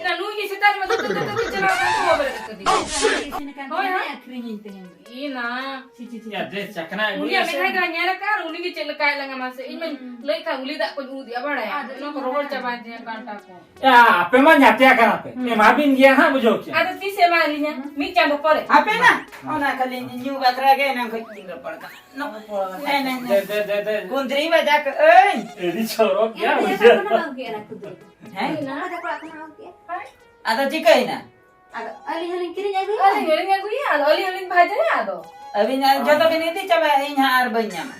ᱮᱱᱟ ᱱᱩᱭ ᱜᱮ ᱥᱮᱛᱟᱜ ᱨᱮ ᱢᱟ ᱫᱩ ᱫᱩ ᱫᱩ ᱫᱩ ᱪᱟᱞᱟᱣ ᱠᱟᱛᱮ ᱦᱚᱦᱚ ᱵᱮᱨᱮᱫ ᱠᱟᱫᱮᱭᱟ᱾ ᱤᱥᱤᱱ ᱟᱠᱟᱱ ᱦᱳᱭ, ᱛᱤᱧᱟ, ᱦᱳᱭ᱾ ᱟᱹᱠᱷᱨᱤᱧᱤᱧ ᱛᱮᱦᱮᱧ᱾ ᱮᱱᱟ᱾ ᱪᱷᱤ, ᱪᱷᱤ, ᱪᱷᱤ, ᱭᱟ, ᱪᱷᱤ᱾ ᱫᱮ, ᱪᱟᱠᱷᱱᱟ ᱟᱹᱜᱩᱭ ᱩᱱᱤᱭᱟᱜ ᱢᱮᱥᱮ᱾ ᱢᱮᱫᱦᱟ ᱜᱮ ᱧᱮᱞ ᱟᱠᱟᱫ ᱟᱨ ᱩᱱᱤ ᱜᱮ ᱪᱮᱫ ᱞᱮᱠᱟᱭ ᱞᱟᱝᱟ ᱢᱟᱥᱮ᱾ ᱤᱧ ᱢᱟᱧ ᱦᱩᱸ᱾ ᱞᱟᱹᱭᱮᱫ ᱠᱷᱟᱱ ᱩᱞᱤ ᱫᱟᱜ ᱠᱚᱧ ᱩᱫ ᱮᱫᱼᱟ, ᱵᱟᱲᱟᱭᱟ? ᱟᱫᱚ ᱚᱱᱟ ᱠᱚ ᱤᱧ ᱨᱚᱦᱚᱲ ᱦᱚᱸ ᱪᱟᱵᱟᱭᱮᱱ ᱛᱤᱧᱟ ᱠᱟᱱᱴᱟ ᱠᱚ᱾ ᱭᱟ, ᱟᱯᱮ ᱢᱟ ᱧᱟᱛᱭᱟ ᱠᱟᱱᱟ ᱯᱮ᱾ ᱦᱩᱸ᱾ ᱮᱢᱟ ᱵᱤᱱ ᱜᱮᱭᱟ ᱦᱟᱸᱜ, ᱵᱩᱡᱷᱟᱹᱣ ᱠᱮᱜᱼᱟ᱾ ᱟᱫᱚ ᱛᱤᱥ ᱮ ᱮᱢᱟ ᱞᱤᱧᱟ? ᱢᱤᱫ ᱪᱟᱸᱫᱚ ᱯᱚᱨᱮ᱾ ᱟᱯᱮ ᱢᱟ, ᱚᱱᱟ ᱠᱷᱟᱹᱞᱤ ᱧᱩ ᱵᱟᱠᱷᱨᱟ ᱜᱮ ᱮᱱᱟᱝ ᱠᱷᱚᱡ ᱠᱤᱱ ᱨᱚᱯᱚᱲ ᱠᱟᱱᱟ᱾ ᱱᱚ-, ᱦᱮᱸ, ᱦᱮᱸ, ᱫᱮ, ᱦᱮᱸ᱾ ᱫᱮ, ᱫᱮ, ᱫᱮ᱾ ᱠᱩᱸᱫᱽᱨᱤ ᱵᱟᱡᱟ ᱠᱟᱜ ᱟᱹᱧ᱾ ᱟᱹᱰᱤ ᱪᱚᱨᱚᱠ ᱜᱮᱭᱟ, ᱮᱱᱛᱮ ᱵᱩᱡᱷᱟᱹᱣ᱾ ᱚᱠᱟ ᱠᱷᱚᱱᱟᱜ ᱮᱢ ᱟᱹᱜᱩ ᱠᱮᱜᱼᱟ ᱚᱱᱟ ᱠᱩᱸᱫᱽᱨᱤ? ᱦᱮᱸ? ᱚᱠᱟ ᱫᱚ ᱚᱲᱟᱜ ᱠᱷᱚᱱᱟᱜ ᱮᱢ ᱟᱹᱜᱩ ᱠᱮᱜᱼᱟ? ᱟᱫᱚ ᱪᱤᱠᱟᱹᱭᱮᱱᱟ? ᱟᱫᱚ ᱟᱹᱞᱤᱧ ᱦᱚᱸᱞᱤᱧ ᱠᱤᱨᱤᱧ ᱟᱹᱜᱩᱭᱟ᱾ ᱟᱹᱞᱤᱧ ᱦᱚᱸᱞᱤᱧ ᱟᱹᱜᱩᱭᱟ, ᱟᱫᱚ ᱟᱹᱞᱤᱧ ᱦᱚᱸᱞᱤᱧ ᱵᱷᱟᱡᱟᱭᱟ, ᱟᱫᱚ᱾ ᱟᱹᱵᱤᱱ ᱟᱨ ᱡᱚᱛᱚ ᱵᱤᱱ ᱤᱫᱤ ᱪᱟᱵᱟᱭᱟ, ᱤᱧ ᱦᱟᱸᱜ ᱟᱨ ᱵᱟᱹᱧ ᱧᱟᱢᱟ᱾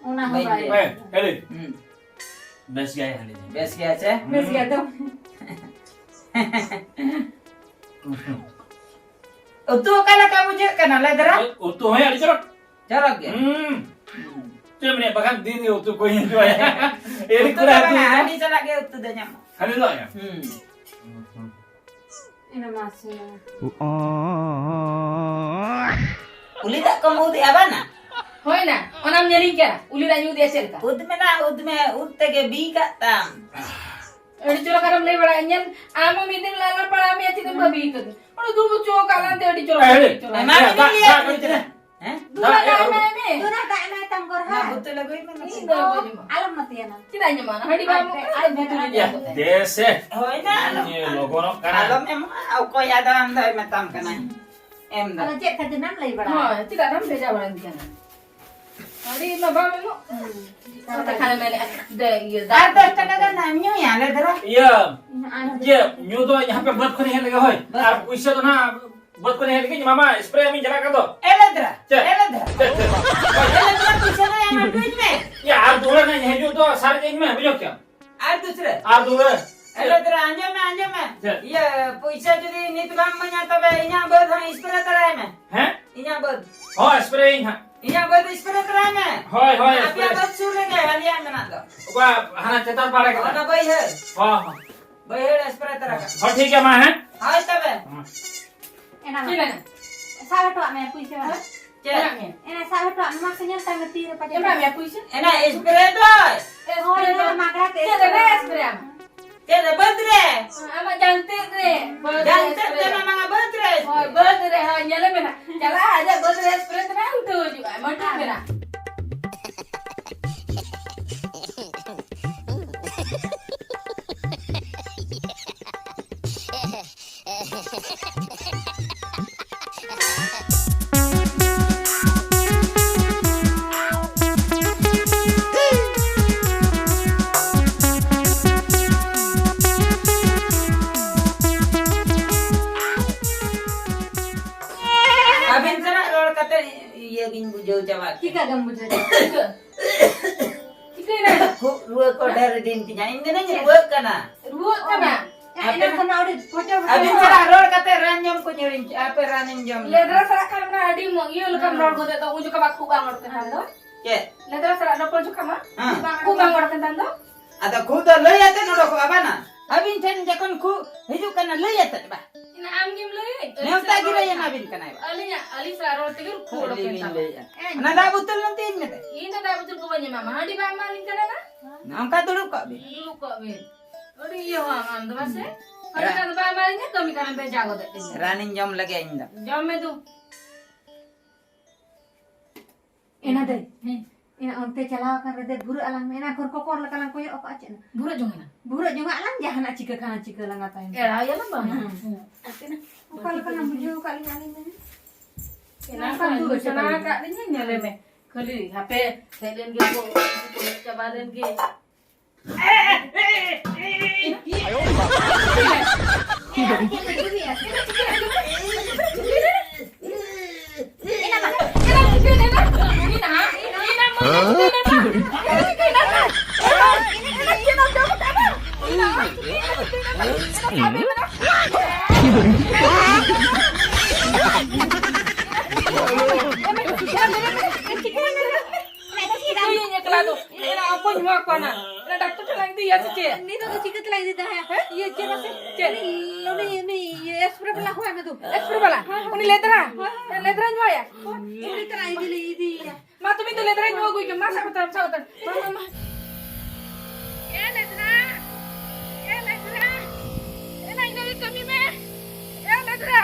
ᱚᱱᱟ ᱦᱚᱸ ᱵᱟᱹᱧ ᱵᱟᱭ ᱞᱟᱹᱭᱟ᱾ ᱦᱮᱸ, ᱦᱮᱸ᱾ ᱦᱩᱸ᱾ ᱵᱮᱥ ᱜᱮᱭᱟᱭ ᱦᱟᱹᱞᱤ ᱫᱚ᱾ ᱵᱮᱥ ᱜᱮᱭᱟ ᱪᱮ? ᱵᱮᱥ ᱜᱮᱭᱟ ᱛᱚ᱾ ᱩᱛᱩ ᱚᱠᱟ ᱞᱮᱠᱟ ᱵᱩᱡᱷᱟᱹᱜ ᱠᱟᱱᱟ, ᱞᱟᱹᱭ ᱫᱷᱟᱨᱟ? ᱩᱛᱩ ᱦᱚᱸ ᱟᱹᱰᱤ ᱪᱚᱨᱚᱠ᱾ ᱪᱚᱨᱚᱠ ᱜᱮ? ᱦᱩᱸ᱾ ᱪᱮᱫ ᱮᱢ ᱞᱟᱹᱭᱟ, ᱵᱟᱠᱷᱟᱱ ᱫᱤᱱ ᱜᱮ ᱩᱛᱩ ᱠᱚ ᱦᱤᱡᱩᱜᱼᱟ᱾ ᱮᱨᱤ ᱩᱛᱩ ᱠᱚᱨᱮ ᱫᱚ ᱦᱟᱹᱛᱤ ᱵᱟᱝᱟ, ᱦᱤᱡᱩᱜᱼᱟ᱾ ᱦᱟᱺᱰᱤ ᱥᱟᱞᱟᱜ ᱜᱮ ᱩᱛᱩ ᱫᱚ ᱧᱟᱢᱚᱜᱼᱟ᱾ ᱠᱷᱟᱹᱞᱤ ᱫᱚ ᱟᱭᱟ᱾ ᱦᱩᱸ᱾ ᱤᱱᱟᱹ ᱢᱟᱥᱮ᱾ ᱩᱞᱤ ᱫᱟᱜ ᱠᱚᱢ ᱩᱫ ᱮᱜᱼᱟ ᱵᱟᱝᱟ? ᱦᱳᱭ ᱱᱟ, ᱚᱱᱟᱢ ᱧᱮᱞᱤᱧ ᱠᱟᱱᱟ᱾ ᱩᱞᱤ ᱫᱟᱜ ᱤᱧ ᱩᱫ ᱮᱜᱼᱟ ᱪᱮᱫ ᱞᱮᱠᱟ? ᱩᱫ ᱢᱮᱱᱟᱜᱼᱟ, ᱩᱫ ᱢᱮ, ᱩᱫ ᱛᱮᱜᱮ ᱵᱤ ᱠᱟᱜ ᱛᱟᱢ᱾ ᱟᱹᱰᱤ ᱪᱚᱨᱚᱠ ᱟᱨᱮᱢ ᱞᱟᱹᱭ ᱵᱟᱲᱟᱭᱟ᱾ ᱧᱮᱞ, ᱟᱢ ᱦᱚᱸ ᱢᱤᱫ ᱫᱤᱱ ᱞᱟᱞᱟ ᱯᱟᱲᱟᱣ ᱢᱮᱭᱟ, ᱪᱮᱫ ᱮᱢ ᱵᱷᱟᱹᱵᱤ ᱠᱟᱫᱟ? ᱚᱸᱰᱮ ᱫᱩᱲᱩᱵ ᱦᱚᱪᱚ ᱟᱠᱟᱫ ᱞᱟᱝ ᱛᱮ ᱟᱹᱰᱤ ᱪᱚᱨᱚᱠ, ᱮ, ᱟᱹᱰᱤ ᱪᱚᱨᱚᱠ᱾ ᱮᱢᱟ ᱢᱮ ᱫᱟᱜ, ᱞᱟᱹᱭᱟ ᱫᱟᱜ, ᱢᱮ᱾ ᱫᱟᱜ, ᱦᱮᱸ? ᱫᱩᱞ ᱫᱟᱜ, ᱫᱟᱜ ᱮ, ᱮᱢᱟᱭ ᱢᱮ᱾ ᱫᱩᱞ ᱫᱟᱜ ᱮᱢᱟᱭ ᱛᱟᱢ ᱜᱚᱨᱦᱟ᱾ ᱚᱱᱟ ᱵᱩᱛᱟᱹ ᱞᱟᱹᱜᱩᱭ ᱢᱮ ᱱᱟᱥᱮ᱾ ᱤᱧ ᱫᱚ ᱵᱟᱹᱧ ᱮᱢᱟ᱾ ᱟᱞᱚᱢ ᱢᱟᱹᱛᱤᱭᱟ ᱱᱟ᱾ ᱪᱮᱫᱟᱜ ᱤᱧ ᱮᱢᱟ? ᱦᱟᱺᱰᱤ ᱵᱟᱢ ᱟᱡ ᱮᱢᱚᱜ ᱛᱮ, ᱠᱟᱱᱟ, ᱟᱡ ᱤᱧ ᱵᱷᱟᱹᱜᱤ ᱛᱮ᱾ ᱮᱢᱚᱜ ᱛᱮ᱾ ᱫᱮ ᱥᱮ᱾ ᱦᱳᱭ ᱱᱟ, ᱟᱞᱚᱢ, ᱤᱭᱟᱹ, ᱞᱚᱜᱚᱱᱚᱜ ᱠᱟᱱᱟ᱾ ᱟᱞᱚᱢ ᱮᱢᱚᱜᱼᱟ, ᱚᱠᱚᱭ ᱟᱫᱚ ᱟᱢ ᱫᱚᱭ ᱢᱮᱛᱟᱢ ᱠᱟᱱᱟ᱾ ᱮᱢ ᱫᱚ᱾ ᱟᱫᱚ ᱪᱮᱫ ᱠᱷᱟᱹᱛᱤᱨ ᱱᱟᱢ ᱞᱟᱹᱭ ᱵᱟᱲᱟ? ᱦᱳᱭ, ᱪᱮᱫᱟᱜ ᱱᱟᱢ ᱵᱷᱮᱡᱟ ᱵᱟᱲᱟᱧ ᱠᱟᱱᱟ? ᱦᱟᱺᱰᱤ ᱢᱟ ᱵᱟᱢ ᱮᱢᱚᱜ᱾ ᱦᱩᱸ᱾ ᱚᱱᱛᱮ ᱠᱷᱟᱱᱮ ᱢᱮᱱᱮᱫᱼᱟ, ᱫᱮ, ᱤᱭᱟᱹ, ᱫᱟᱜ ᱟᱨ ᱫᱚᱥ ᱴᱟᱠᱟ ᱜᱟᱱ ᱱᱟᱢ ᱧᱩᱭᱟ, ᱞᱮ ᱫᱷᱟᱨᱟ᱾ ᱤᱭᱟᱹ, ᱟᱨ ᱤᱭᱟᱹ, ᱧᱩ ᱫᱚ ᱤᱧ ᱦᱟᱯᱮ ᱵᱟᱹᱫᱽ ᱠᱷᱚᱱᱤᱧ ᱦᱮᱡ ᱞᱮᱜᱮ, ᱦᱳᱭ᱾ ᱵᱟᱹᱫᱽ᱾ ᱟᱨ ᱯᱩᱭᱥᱟᱹ ᱫᱚ ᱱᱟᱜ ᱵᱟᱹᱫᱽ ᱠᱷᱚᱱᱤᱧ ᱦᱮᱡ ᱞᱮᱜᱮ, ᱢᱟᱢᱟ ᱥᱯᱨᱮ ᱮᱢᱤᱧ ᱪᱟᱞᱟᱜ ᱠᱟᱱ ᱫᱚ᱾ ᱮ ᱞᱮ ᱫᱷᱟᱨᱟ, ᱪᱮᱫ? ᱮ ᱞᱮ ᱫᱷᱟᱨᱟ᱾ ᱪᱮᱫ, ᱪᱮᱫ? ᱮ ᱞᱮ ᱫᱷᱟᱨᱟ, ᱯᱩᱭᱥᱟᱹ ᱫᱚ ᱮᱢ ᱦᱚᱴᱚ ᱟᱹᱧ ᱢᱮ᱾ ᱭᱟ, ᱟᱨ ᱫᱩᱦᱲᱟᱹ ᱱᱟᱜ ᱤᱧ ᱦᱤᱡᱩᱜ ᱫᱚ, ᱥᱟᱨᱮᱡ ᱟᱹᱧ ᱢᱮ, ᱵᱩᱡᱷᱟᱹᱣ ᱠᱮᱫᱟᱢ? ᱟᱨ ᱫᱩᱥᱨᱟᱹ᱾ ᱟᱨ ᱫᱩᱥᱨᱟᱹ᱾ ᱮ ᱞᱮ ᱫᱷᱟᱨᱟ, ᱟᱸᱡᱚᱢ ᱢᱮ, ᱟᱸᱡᱚᱢ ᱢᱮ᱾ ᱪᱮᱫ? ᱤᱭᱟᱹ, ᱯᱩᱭᱥᱟᱹ ᱡᱩᱫᱤ ᱱᱤᱛ ᱵᱟᱢ ᱤᱢᱟᱹᱧᱟ, ᱛᱚᱵᱮ ᱤᱧᱟᱹᱜ ᱵᱟᱹᱫᱽ ᱦᱟᱸᱜ ᱥᱯᱨᱮ ᱛᱟᱨᱟᱭ ᱢᱮ᱾ ᱦᱮᱸ? ᱤᱧᱟᱹᱜ ᱵᱟᱹᱫᱽ᱾ ᱦᱚᱸ, ᱥᱯᱨᱮᱭᱟᱹᱧ ᱦᱟᱸᱜ᱾ ᱤᱧᱟᱹᱜ ᱵᱟᱹᱫᱽ ᱥᱯᱨᱮ ᱛᱟᱨᱟᱭ ᱢᱮ᱾ ᱦᱳᱭ, ᱦᱳᱭ, ᱟᱯᱮᱭᱟᱜ ᱥᱯᱨᱮ᱾ ᱵᱟᱹᱫᱽ ᱥᱩᱨ ᱨᱮᱜᱮ ᱟᱞᱮᱭᱟᱜ ᱢᱮᱱᱟᱜ ᱫᱚ᱾ ᱚᱠᱟ ᱦᱟᱱᱟ ᱪᱮᱛᱟᱱ ᱯᱟᱲᱟ ᱠᱟᱱᱟ? ᱚᱱᱟ ᱵᱟᱹᱭᱦᱟᱹᱲ᱾ ᱦᱚᱸ, ᱦᱚᱸ᱾ ᱵᱟᱹᱭᱦᱟᱹᱲ ᱥᱯᱨᱮ ᱛᱟᱨᱟ ᱠᱟᱜ᱾ ᱦᱚᱸ, ᱴᱷᱤᱠ ᱜᱮᱭᱟ ᱢᱟ, ᱦᱮᱸ? ᱦᱳᱭ ᱛᱚᱵᱮ᱾ ᱦᱚᱸ᱾ ᱮᱱᱟ᱾ ᱪᱮᱫ ᱮᱱᱟ? ᱥᱟᱵ ᱦᱚᱴᱚᱣᱟᱜ ᱢᱮ ᱯᱩᱭᱥᱟᱹ ᱦᱚᱸ᱾ ᱪᱮᱫ? ᱮᱢᱟᱜ ᱢᱮ᱾ ᱮᱱᱟ ᱥᱟᱵ ᱦᱚᱴᱚᱣᱟᱜ ᱢᱮ, ᱢᱟᱥᱮ ᱧᱮᱞ ᱛᱟᱭ ᱢᱮ ᱛᱤ ᱨᱮ ᱯᱟᱪᱮ᱾ ᱮᱢᱟᱜ ᱢᱮ ᱯᱩᱭᱥᱟᱹ᱾ ᱮᱱᱟ ᱥᱯᱨᱮ ᱫᱚ᱾ ᱦᱳᱭ, ᱚᱱᱟ ᱢᱟᱜᱽᱨᱟ ᱛᱮ ᱪᱮᱫ ᱨᱮ ᱥᱯᱨᱮ ᱟᱢᱟ? ᱪᱮᱫ ᱨᱮ? ᱵᱟᱹᱫᱽ ᱨᱮ? ᱟᱢᱟᱜ ᱡᱟᱝ ᱛᱮᱫ ᱨᱮ᱾ ᱵᱟᱹᱫᱽ ᱨᱮ ᱡᱟᱝ ᱛᱮᱫ ᱥᱯᱨᱮ᱾ ᱛᱮ ᱢᱟ ᱵᱟᱝᱟ, ᱵᱟᱹᱫᱽ ᱨᱮ ᱦᱳᱭ, ᱥᱯᱨᱮ᱾ ᱵᱟᱹᱫᱽ ᱨᱮ, ᱦᱳᱭ, ᱧᱮᱞᱮ ᱢᱮ ᱱᱟᱜ᱾ ᱪᱟᱞᱟᱜᱼᱟ, ᱟᱡᱟᱜ ᱵᱟᱹᱫᱽ ᱨᱮ ᱥᱯᱨᱮ ᱛᱮ ᱱᱟᱜ ᱩᱞᱴᱟᱹᱣ ᱦᱤᱡᱩᱜᱼᱟ, ᱢᱟᱹᱴᱩ ᱢᱮᱱᱟᱜ᱾ ᱟᱹᱵᱤᱱ ᱥᱟᱞᱟᱜ ᱨᱚᱲ ᱠᱟᱛᱮ ᱤᱭᱟᱹ ᱜᱤᱧ ᱵᱩᱡᱷᱟᱹᱣ ᱪᱟᱵᱟ ᱠᱮᱫ᱾ ᱪᱤᱠᱟ ᱜᱮᱢ ᱵᱩᱡᱷᱟᱹᱣ ᱪᱟᱵᱟ? ᱪᱤᱠᱟᱹᱭᱮᱱᱟ? ᱠᱷᱩᱵ ᱨᱩᱣᱟᱹ ᱠᱚ ᱰᱷᱮᱨ ᱤᱫᱤᱭᱮᱱ ᱛᱤᱧᱟ᱾ ᱤᱧ ᱫᱚ ᱱᱟᱹᱧ ᱨᱩᱣᱟᱹᱜ ᱠᱟᱱᱟ᱾ ᱨᱩᱣᱟᱹᱜ ᱠᱟᱱᱟ? ᱮᱱᱟᱝ ᱠᱷᱚᱱᱟᱜ ᱟᱹᱰᱤ ᱯᱷᱚᱴᱮ ᱯᱷᱚᱴᱮ ᱟᱹᱵᱤᱱ ᱨᱚᱲ᱾ ᱥᱟᱞᱟᱜ ᱨᱚᱲ ᱠᱟᱛᱮ ᱨᱟᱱ ᱡᱚᱢ ᱠᱚ ᱧᱩᱨᱤᱧ ᱠᱮᱜᱼᱟ, ᱟᱯᱮ ᱨᱟᱱᱤᱧ ᱡᱚᱢ ᱞᱮᱫᱟ᱾ ᱞᱮᱫᱨᱟ ᱥᱟᱞᱟᱜ ᱠᱷᱟᱱ ᱢᱟ ᱟᱹᱰᱤ ᱢᱚ-, ᱤᱭᱟᱹ ᱞᱮᱠᱟᱢ ᱨᱚᱲ ᱜᱚᱫᱮᱫ ᱫᱚ, ᱩᱱ ᱡᱚᱠᱷᱚᱱ ᱢᱟ ᱠᱷᱩᱜ ᱵᱟᱝ ᱚᱰᱚᱠ ᱠᱟᱱ ᱛᱟᱢ ᱫᱚ᱾ ᱪᱮᱫ? ᱞᱮᱫᱨᱟ ᱥᱟᱞᱟᱜ ᱨᱚᱯᱚᱲ ᱡᱚᱠᱷᱚᱱ ᱢᱟ ᱦᱮᱸ᱾ ᱠᱷᱩᱜ ᱵᱟᱝ ᱚᱰᱚᱠ ᱠᱟᱱ ᱛᱟᱢ ᱫᱚ᱾ ᱟᱫᱚ ᱠᱷᱩᱜ ᱫᱚ ᱞᱟᱹᱭ ᱟᱛᱮᱫ ᱚᱰᱚᱠᱚᱜᱼᱟ ᱵᱟᱝᱟ? ᱟᱹᱵᱤᱱ ᱴᱷᱮᱱ ᱡᱚᱠᱷᱚᱱ ᱠᱷᱩᱜ ᱦᱤᱡᱩᱜ ᱠᱟᱱᱟ, ᱞᱟᱹᱭ ᱟᱛᱮᱫ ᱵᱟ᱾ ᱤᱱᱟ ᱟᱢ ᱜᱮᱢ ᱞᱟᱹᱭ? ᱟᱹᱞᱤᱧ ᱱᱮᱣᱛᱟ ᱥᱟᱞᱟᱜ ᱜᱤᱨᱟᱹ ᱨᱚᱲ ᱮᱢᱟ ᱵᱤᱱ ᱠᱟᱱᱟᱭ ᱵᱟ᱾ ᱟᱹᱞᱤᱧᱟᱜ, ᱟᱹᱞᱤᱧ ᱥᱟᱞᱟᱜ ᱨᱚᱲ ᱛᱮᱜᱮ ᱠᱷᱩᱜ ᱚᱰᱚᱠ ᱮᱱ ᱵᱤᱱ ᱛᱟᱢᱟ᱾ ᱞᱟᱹᱭᱮᱫᱼᱟ᱾ ᱮ, ᱚᱱᱟ ᱫᱟᱜ ᱵᱩᱛᱚᱞ ᱱᱚᱱᱛᱮ ᱤᱧ ᱢᱮ ᱛᱮ᱾ ᱤᱧ ᱫᱚ ᱫᱟᱜ ᱵᱩᱛᱚᱞ ᱠᱚ ᱵᱟᱹᱧ ᱮᱢᱟᱢᱟ, ᱦᱟᱺᱰᱤ ᱵᱟᱢ ᱮᱢᱟᱞᱤᱧ ᱠᱟᱱᱟ ᱱᱟ? ᱱᱚᱝᱠᱟ ᱫᱩᱲᱩᱵ ᱠᱚᱜ ᱵᱤᱱ᱾ ᱫᱩᱲᱩᱵ ᱠᱚᱜ ᱵᱤᱱ᱾ ᱟᱹᱰᱤ ᱤᱭᱟᱹ ᱦᱚᱸ ᱟᱢ ᱫᱚ ᱵᱟᱥᱮ? ᱦᱟᱺᱰᱤ ᱫᱚ ᱵᱟᱢ ᱮᱢᱟᱞᱤᱧᱟ, ᱠᱟᱹᱢᱤ ᱠᱟᱱᱟ ᱵᱮᱡᱟ ᱜᱚᱫᱮᱜ ᱛᱤᱧᱟ᱾ ᱨᱟᱱᱤᱧ ᱡᱚᱢ ᱞᱮᱜᱮ ᱤᱧ ᱫᱚ᱾ ᱡᱚᱢ ᱢᱮ ᱫᱩ᱾ ᱮᱱᱟ ᱫᱟᱹᱭ, ᱦᱮᱸ᱾ ᱮᱱᱟ ᱚᱱᱛᱮ ᱪᱟᱞᱟᱣ ᱟᱠᱟᱱ ᱨᱮ ᱫᱮ ᱵᱷᱩᱨᱟᱹᱜ ᱟᱞᱟᱝ ᱢᱮ᱾ ᱮᱱᱟ ᱠᱷᱚᱱ ᱠᱚᱠᱚᱨ ᱞᱮᱠᱟ ᱞᱟᱝ ᱠᱚᱭᱚᱜ ᱟᱠᱟᱫ ᱪᱮᱫ? ᱵᱷᱩᱨᱟᱹᱜ ᱡᱚᱝ ᱟᱞᱟᱝ? ᱡᱟᱦᱟᱱᱟᱜ ᱪᱤᱠᱟᱹ ᱠᱷᱟᱱ ᱪᱤᱠᱟᱹ ᱞᱟᱝᱟ ᱛᱟᱭᱚᱢ᱾ ᱮᱲᱟᱭᱟᱞᱟᱝ ᱵᱟᱝ? ᱦᱮᱸ᱾ ᱦᱮᱸ᱾ ᱚᱠᱟ ᱞᱮᱠᱟ ᱞᱟᱝ ᱵᱩᱡᱷᱟᱹᱣ ᱟᱠᱟᱫ ᱞᱤᱧ ᱟᱹᱞᱤᱧ ᱢᱟ? ᱮᱱᱟ ᱚᱱᱠᱟ ᱠᱷᱚᱱ ᱫᱩᱲᱩᱵ ᱥᱟᱱᱟ ᱪᱟᱵᱟ ᱟᱠᱟᱫ ᱞᱤᱧᱟ, ᱧᱮᱞᱮ ᱢᱮ᱾ ᱠᱷᱟᱹᱞᱤ ᱦᱟᱯᱮ ᱦᱮᱡ ᱞᱮᱱ ᱜᱮ ᱠᱚ, ᱩᱱᱠᱩ ᱠᱚ ᱦᱮᱡ ᱪᱟᱵᱟ ᱞᱮᱱ ᱜᱮ᱾ ᱪᱤᱠᱟᱹᱭᱟᱹᱧ ᱮᱠᱞᱟ ᱫᱚ? ᱤᱧ ᱮᱨᱟ ᱦᱚᱯᱚᱱ ᱦᱚᱦᱚ ᱟᱠᱚᱣᱟ ᱱᱟ᱾ ᱚᱱᱟ ᱰᱟᱠᱛᱚᱨ ᱴᱷᱮᱱ ᱞᱟᱝ ᱤᱫᱤᱭᱟ ᱥᱮ ᱪᱮᱫ? ᱱᱤᱛᱚᱜ ᱫᱚ ᱪᱤᱠᱟᱹ ᱛᱮᱞᱟᱝ ᱤᱫᱤ ᱫᱟ? ᱦᱮᱸ? ᱤᱭᱟᱹ ᱪᱮᱫ ᱢᱟᱥᱮ? ᱪᱮᱫ? ᱩᱱᱤ, ᱩᱱᱤ, ᱩᱱᱤ ᱤᱭᱟᱹ spray ᱵᱟᱞᱟ ᱦᱚᱦᱚ ᱟᱭ ᱢᱮ ᱫᱩ᱾ Spray ᱵᱟᱞᱟ? ᱦᱮᱸ, ᱦᱮᱸ᱾ ᱩᱱᱤ ᱞᱮᱫᱨᱟ? ᱦᱮᱸ, ᱦᱮᱸ᱾ ᱞᱮᱫᱨᱟ ᱧᱩᱭᱟ? ᱦᱮᱸ, ᱩᱱᱤ ᱛᱟᱨᱟ ᱤᱫᱤ ᱞᱮ ᱤᱫᱤᱭᱮᱭᱟ᱾ ᱢᱟ ᱛᱚᱵᱮ ᱤᱧ ᱫᱚ ᱞᱮᱫᱨᱟᱧ ᱧᱩ ᱟᱹᱜᱩᱭ ᱜᱮ᱾ ᱢᱟ ᱥᱟᱵ ᱠᱟᱛᱮ, ᱥᱟᱵ ᱠᱟᱛᱮ᱾ ᱢᱟ, ᱢᱟ, ᱢᱟ᱾ ᱮ ᱞᱮᱫᱨᱟ, ᱮ ᱞᱮᱫᱨᱟ, ᱮ ᱞᱮᱫᱨᱟ, ᱠᱟᱹᱢᱤ ᱢᱮ᱾ ᱮ ᱞᱮᱫᱨᱟ,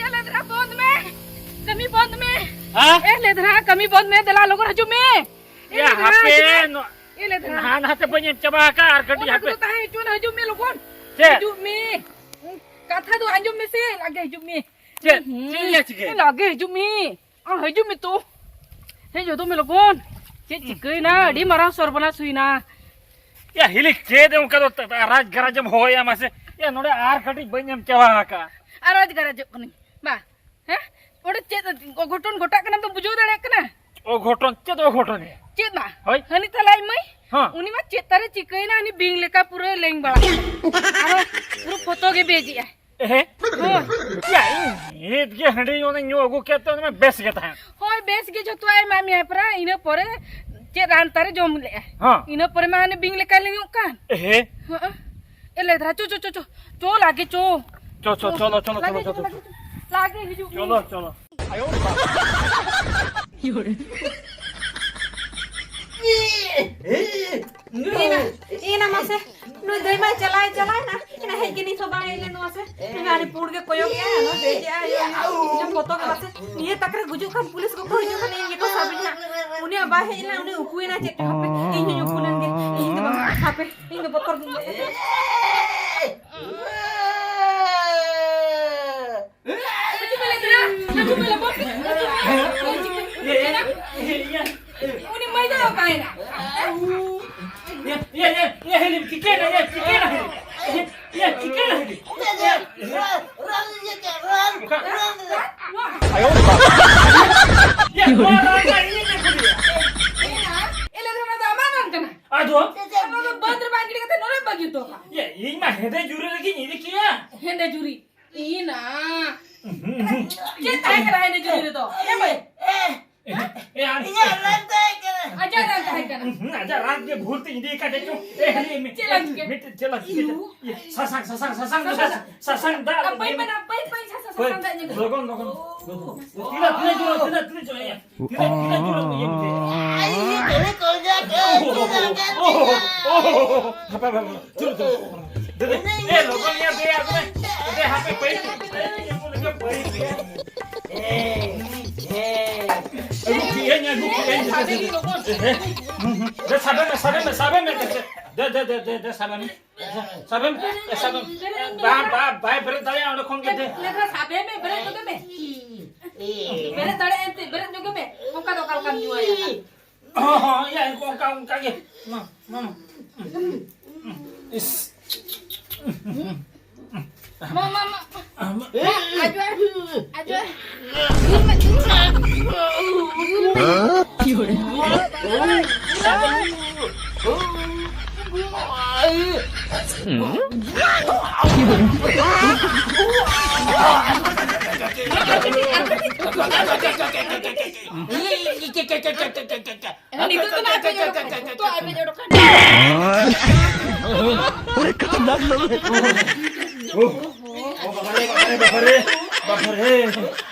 ᱮ ᱞᱮᱫᱨᱟ, ᱵᱚᱱᱫ ᱢᱮ, ᱠᱟᱹᱢᱤ ᱵᱚᱱᱫ ᱢᱮ᱾ ᱦᱮᱸ? ᱮ ᱞᱮᱫᱨᱟ, ᱠᱟᱹᱢᱤ ᱵᱚᱱᱫ ᱢᱮ, ᱫᱮᱞᱟ ᱞᱚᱜᱚᱱ ᱦᱤᱡᱩᱜ ᱢᱮ᱾ ᱮ ᱭᱟ, ᱞᱮᱫᱨᱟ, ᱦᱟᱯᱮ, ᱦᱤᱡᱩᱜ ᱢᱮ᱾ ᱱᱚ-, ᱮ ᱞᱮᱫᱨᱟ᱾ ᱱᱟᱦᱟ ᱱᱟᱦᱟ ᱛᱮ ᱵᱟᱹᱧ ᱮᱢ ᱪᱟᱵᱟ ᱟᱠᱟᱫ, ᱟᱨ ᱠᱟᱹᱴᱤᱡ ᱚᱱᱟ ᱦᱟᱯᱮ᱾ ᱠᱚᱫᱚ ᱛᱟᱦᱮᱸ ᱦᱚᱪᱚ ᱟᱱᱟ, ᱦᱤᱡᱩᱜ ᱢᱮ ᱞᱚᱜᱚᱱ᱾ ᱪᱮᱫ? ᱦᱤᱡᱩᱜ ᱢᱮ᱾ ᱠᱟᱛᱷᱟ ᱫᱚ ᱟᱸᱡᱚᱢ ᱢᱮᱥᱮ, ᱞᱟᱜᱮ ᱦᱤᱡᱩᱜ ᱢᱮ᱾ ᱪᱮᱫ? ᱦᱩᱸ᱾ ᱪᱮᱫ ᱭᱟ ᱪᱤᱠᱟᱹ? ᱞᱟᱜᱮ ᱦᱤᱡᱩᱜ ᱢᱮ᱾ ᱟᱢ ᱦᱤᱡᱩᱜ ᱢᱮ ᱛᱚ᱾ ᱦᱮᱡ ᱦᱚᱫᱚᱜ ᱢᱮ ᱞᱚᱜᱚᱱ᱾ ᱪᱮᱫ ᱪᱤᱠᱟᱹᱭᱮᱱᱟ? ᱟᱹᱰᱤ ᱢᱟᱨᱟᱝ ᱥᱚᱨᱵᱚᱱᱟᱥ ᱦᱩᱭᱱᱟ᱾ ᱭᱟ ᱦᱤᱞᱤ, ᱪᱮᱫ ᱚᱱᱠᱟ ᱫᱚ ᱨᱟᱡᱽ ᱜᱟᱨᱟᱡᱽ ᱮᱢ ᱦᱚᱦᱚᱭᱟ ᱢᱟᱥᱮ? ᱭᱟ ᱱᱚᱰᱮ ᱟᱨ ᱠᱟᱹᱴᱤᱡ ᱵᱟᱹᱧ ᱮᱢ ᱪᱟᱵᱟ ᱟᱠᱟᱫᱼᱟ᱾ ᱟᱨ ᱨᱟᱡᱽ ᱜᱟᱨᱟᱡᱚᱜ ᱠᱟᱹᱱᱟᱹᱧ᱾ ᱵᱟ, ᱦᱮᱸ? ᱚᱸᱰᱮ ᱪᱮᱫ ᱚᱜᱷᱚᱴᱚᱱ ᱜᱷᱚᱴᱟᱜ ᱠᱟᱱᱟ ᱫᱚᱢ ᱵᱩᱡᱷᱟᱹᱣ ᱫᱟᱲᱮᱭᱟᱜ ᱠᱟᱱᱟ? ᱚᱜᱷᱚᱴᱚᱱ? ᱪᱮᱫ ᱚᱜᱷᱚᱴᱚᱱ ᱭᱟ? ᱪᱮᱫ ᱢᱟ? ᱦᱳᱭ᱾ ᱦᱟᱹᱱᱤ ᱛᱟᱞᱮ ᱟᱡ ᱢᱟᱹᱭ? ᱦᱚᱸ᱾ ᱩᱱᱤ ᱢᱟ ᱪᱮᱫ ᱛᱟᱨᱮ ᱪᱤᱠᱟᱹᱭᱮᱱᱟ, ᱩᱱᱤ ᱵᱤᱧ ᱞᱮᱠᱟ ᱯᱩᱨᱟᱹ ᱞᱮᱝ ᱵᱟᱲᱟᱜ ᱠᱟᱱᱟ᱾ ᱟᱨᱚ ᱯᱩᱨᱟᱹ ᱯᱷᱚᱛᱚ ᱜᱮ ᱵᱮᱡᱮᱜᱼᱟᱭ᱾ ᱮᱦᱮ᱾ ᱦᱳᱭ᱾ ᱭᱟ, ᱤᱧ ᱱᱤᱛ ᱜᱮ ᱦᱟᱺᱰᱤ ᱚᱱᱮ ᱧᱩ ᱟᱹᱜᱩ ᱠᱮᱫ ᱛᱮ ᱚᱱᱮ ᱢᱟ ᱵᱮᱥ ᱜᱮ ᱛᱟᱦᱮᱸᱱ᱾ ᱦᱳᱭ, ᱵᱮᱥ ᱜᱮ ᱡᱚᱛᱚᱣᱟᱜ ᱮᱢᱟᱭ ᱢᱮᱭᱟ ᱯᱨᱟᱭ, ᱤᱱᱟᱹ ᱯᱚᱨᱮ ᱪᱮᱫ ᱨᱟᱱ ᱛᱟᱨᱮ ᱡᱚᱢ ᱞᱮᱜᱼᱟ᱾ ᱦᱚᱸ᱾ ᱤᱱᱟᱹ ᱯᱚᱨᱮ ᱢᱟ ᱦᱟᱱᱮ ᱵᱤᱧ ᱞᱮᱠᱟ ᱞᱤᱧᱚᱜ ᱠᱟᱱ᱾ ᱮᱦᱮ᱾ ᱦᱚᱸ᱾ ᱮ, ᱞᱮ ᱫᱷᱟᱨᱟ, ᱪᱚ, ᱪᱚ, ᱪᱚ, ᱪᱚ᱾ ᱪᱚ, ᱞᱟᱜᱮ, ᱪᱚ᱾ ᱪᱚ, ᱪᱚ, ᱞᱟᱜᱮ ᱪᱚᱞᱚ, ᱦᱤᱡᱩᱜ ᱪᱚᱞᱚ, ᱢᱮ, ᱪᱚᱞᱚ, ᱞᱟᱜᱮ ᱪᱚᱞᱚ᱾ ᱦᱤᱡᱩᱜ ᱢᱮ᱾ ᱞᱟᱜᱮ ᱦᱤᱡᱩᱜ ᱢᱮ᱾ ᱪᱚᱞᱚ, ᱪᱚᱞᱚ᱾ ᱤᱱᱟ, ᱤᱱᱟ ᱢᱟᱥᱮ, ᱱᱩᱭ ᱫᱟᱹᱭ ᱢᱟ ᱪᱟᱞᱟᱣ, ᱪᱟᱞᱟᱣ ᱮᱱᱟ᱾ ᱮᱱᱟ ᱦᱮᱡ ᱜᱮ ᱱᱤᱛ ᱦᱚᱸ ᱵᱟᱝ ᱦᱮᱡ ᱞᱮᱱ ᱱᱚᱣᱟ ᱥᱮ᱾ ᱱᱩᱭ ᱟᱹᱰᱤ ᱯᱩᱲ ᱜᱮ ᱠᱚᱭᱚᱜ ᱮᱜᱼᱟᱭ, ᱱᱚᱣᱟ ᱫᱟᱹᱭ ᱜᱮ ᱟᱭᱳ, ᱟᱭᱳ, ᱤᱧ ᱵᱚᱛᱚᱨ ᱜᱮ ᱢᱟᱥᱮ᱾ ᱱᱤᱭᱟᱹ ᱛᱟᱠ ᱨᱮ ᱜᱩᱡᱩᱜ ᱠᱷᱟᱱ ᱯᱩᱞᱤᱥ ᱠᱚᱠᱚ ᱦᱤᱡᱩᱜ ᱠᱷᱟᱱ ᱤᱧ ᱜᱮᱠᱚ ᱥᱟᱵᱤᱧᱟ ᱦᱟᱸᱜ᱾ ᱩᱱᱤᱭᱟᱜ ᱵᱟᱭ ᱦᱮᱡ ᱞᱮᱱᱟ, ᱩᱱᱤ ᱩᱠᱩᱭᱮᱱᱟ ᱪᱮᱫ ᱪᱚ, ᱦᱟᱯᱮ, ᱤᱧ ᱦᱚᱸᱧ ᱩᱠᱩ ᱞᱮᱱ ᱜᱮ, ᱤᱧ ᱫᱚ ᱵᱟᱝ, ᱦᱟᱯᱮ, ᱤᱧ ᱫᱚ ᱵᱚᱛᱚᱨ ᱜᱤᱧ ᱵᱩᱡᱷᱟᱹᱣ ᱮᱫᱟ᱾ ᱦᱤᱡᱩᱜ ᱢᱮ ᱞᱟᱹᱭ ᱫᱟ, ᱦᱤᱡᱩᱜ ᱢᱮ ᱞᱟᱹᱭ ᱫᱟ᱾ ᱩᱱᱤ ᱢᱟᱹᱭ ᱫᱚ ᱚᱠᱟᱭᱮᱱᱟ? ᱭᱟ, ᱭᱟ, ᱭᱟ, ᱭᱟ, ᱦᱤᱞᱤ, ᱪᱤᱠᱟᱹᱭᱮᱱᱟ, ᱭᱟ, ᱪᱤᱠᱟᱹᱭᱮᱱᱟ, ᱦᱤᱞᱤ? ᱭᱟ, ᱪᱤᱠᱟᱹᱭᱮᱱᱟ, ᱦᱤᱞᱤ? ᱚᱠᱟ? ᱭᱟ, ᱱᱚᱣᱟ ᱨᱟᱱ ᱫᱚ ᱤᱧ ᱜᱮ ᱠᱩᱞᱤᱭᱟ᱾ ᱮ ᱞᱟᱹᱭ ᱫᱟ, ᱚᱱᱟ ᱫᱚ ᱟᱢᱟᱜ ᱨᱟᱱ ᱠᱟᱱᱟ᱾ ᱟᱫᱚ? ᱚᱱᱟ ᱫᱚ ᱵᱟᱸᱫᱽ ᱨᱮ ᱵᱟᱝ ᱜᱤᱰᱤ ᱠᱟᱛᱮ ᱱᱚᱰᱮ ᱵᱟᱹᱜᱤ ᱦᱚᱴᱚ ᱠᱟᱜᱼᱟ᱾ ᱭᱟ, ᱤᱧ ᱢᱟ ᱦᱮᱸᱫᱮ ᱡᱩᱨᱤ ᱨᱮᱜᱮᱧ ᱤᱫᱤ ᱠᱮᱭᱟ᱾ ᱦᱮᱸᱫᱮ ᱡᱩᱨᱤ? ᱤᱱᱟ᱾ ᱪᱮᱫ ᱛᱟᱦᱮᱸ ᱠᱟᱱᱟ ᱦᱮᱸᱫᱮ ᱡᱩᱨᱤ ᱨᱮᱫᱚ? ᱦᱮᱸ ᱵᱷᱟᱹᱭ? ᱮ, ᱮ, ᱟᱨ ᱤᱧᱟᱹᱜ ᱨᱟᱱ ᱛᱟᱦᱮᱸ ᱠᱟᱱᱟ᱾ ᱟᱡᱟᱜ ᱨᱟᱱ ᱛᱟᱦᱮᱸ ᱠᱟᱱᱟ᱾ ᱦᱩᱸ, ᱟᱡᱟᱜ ᱨᱟᱱ ᱜᱮ ᱵᱷᱩᱞ ᱛᱮ ᱤᱫᱤ ᱠᱟᱫᱮ ᱪᱚᱝ᱾ ᱮ, ᱦᱟᱹᱱᱤ ᱢᱤᱫ-, ᱪᱮᱫ ᱞᱟᱹᱜᱤᱫ ᱜᱮ? ᱢᱤᱫᱴᱮᱡ ᱪᱮᱫ ᱞᱟᱹᱜᱤᱫ ᱤᱭᱩ᱾ ᱜᱮ? ᱤᱭᱟᱹ, ᱥᱟᱥᱟᱝ, ᱥᱟᱥᱟᱝ, ᱥᱟᱥᱟᱝ, ᱥᱟᱥᱟᱝ, ᱥᱟᱥᱟᱝ ᱫᱟᱜ ᱟᱯᱟᱭ ᱞᱟᱹᱜᱤᱫ᱾ ᱯᱟᱱᱟ, ᱟᱯᱟᱭ ᱯᱟᱱᱟ, ᱥᱟᱥᱟᱝ, ᱦᱳᱭ, ᱥᱟᱥᱟᱝ ᱫᱟᱜ ᱧᱩ᱾ ᱞᱚᱜᱚᱱ, ᱞᱚᱜᱚᱱ, ᱞᱚᱜᱚᱱ᱾ ᱛᱤᱱᱟᱹᱜ, ᱛᱤᱱᱟᱹᱜ ᱡᱳᱨ, ᱛᱤᱱᱟᱹᱜ, ᱛᱤᱱᱟᱹᱜ ᱡᱳᱨ, ᱤᱭᱟᱹ᱾ ᱛᱤᱱᱟᱹᱜ, ᱛᱤᱱᱟᱹᱜ ᱡᱳᱨ, ᱤᱭᱟᱹ᱾ ᱟᱭ, ᱤᱭᱟᱹ, ᱠᱚᱞᱮᱡᱟ, ᱠᱚᱞᱮᱡᱟ, ᱠᱚᱞᱮᱡᱟ᱾ ᱦᱟᱯᱮ, ᱦᱟᱯᱮ, ᱦᱟᱯᱮ᱾ ᱪᱚᱞᱚ, ᱪᱚᱞᱚ᱾ ᱫᱮ, ᱫᱮ, ᱮ, ᱞᱚᱜᱚᱱ ᱧᱚᱜ ᱫᱮ, ᱟᱜᱩ ᱢᱮ᱾ ᱫᱮ, ᱦᱟᱯᱮ, ᱯᱟᱹᱭᱤᱯ, ᱯᱟᱹᱭᱤᱯ, ᱯᱟᱹᱭᱤᱯ᱾ ᱮ, ᱮ᱾ ᱟᱹᱜᱩ ᱠᱮᱜ ᱟᱹᱧ, ᱟᱹᱜᱩ ᱠᱮᱜ ᱟᱹᱧ᱾ ᱫᱮ, ᱥᱟᱵᱮ ᱢᱮ, ᱥᱟᱵᱮ ᱢᱮ, ᱥᱟᱵᱮ ᱢᱮ, ᱫᱮ, ᱥᱮ᱾ ᱫᱮ, ᱫᱮ, ᱫᱮ, ᱫᱮ, ᱫᱮ, ᱥᱟᱵᱮ ᱢᱮ᱾ ᱥᱟᱵᱮ ᱢᱮ, ᱥᱟᱵᱮ ᱢᱮ᱾ ᱵᱟ, ᱵᱟ, ᱵᱟᱭ ᱵᱮᱨᱮᱫ ᱫᱟᱲᱮᱭᱟᱜᱼᱟ ᱚᱸᱰᱮ ᱠᱷᱚᱱ ᱜᱮ, ᱫᱮ᱾ ᱞᱮᱠᱷᱟ ᱥᱟᱵᱮ ᱢᱮ, ᱵᱮᱨᱮᱫ ᱧᱚᱜᱮ ᱢᱮ᱾ ᱵᱮᱨᱮᱫ ᱫᱟᱲᱮᱭᱟᱜᱼᱟ ᱮᱱᱛᱮ, ᱵᱮᱨᱮᱫ ᱧᱚᱜᱮ ᱢᱮ᱾ ᱚᱱᱠᱟ ᱫᱚ ᱚᱠᱟ ᱞᱮᱠᱟᱢ ᱧᱩᱣᱟᱭᱟ? ᱦᱚᱸ, ᱦᱚᱸ, ᱤᱭᱟᱹ, ᱚᱱᱠᱟ, ᱚᱱᱠᱟ ᱜᱮ᱾ ᱢᱟ, ᱢᱟ, ᱢᱟ᱾ ᱤᱥ᱾ ᱢᱟ, ᱢᱟ, ᱢᱟ᱾ ᱢᱟ, ᱟᱡᱚᱭ, ᱟᱡᱚᱭ᱾ ᱮᱱᱠᱷᱟᱱ ᱱᱤᱛᱚᱜ ᱫᱚ ᱱᱟᱜ ᱟᱯᱮ ᱡᱚᱲᱚ ᱠᱟᱱᱟ᱾ ᱱᱤᱛᱚᱜ ᱟᱯᱮ ᱡᱚᱲᱚ ᱠᱟᱱᱟ᱾ ᱚ, ᱵᱟᱵᱟ ᱨᱮ, ᱵᱟᱵᱟ ᱨᱮ, ᱵᱟᱵᱟ ᱨᱮ, ᱵᱟᱵᱟ ᱨᱮ᱾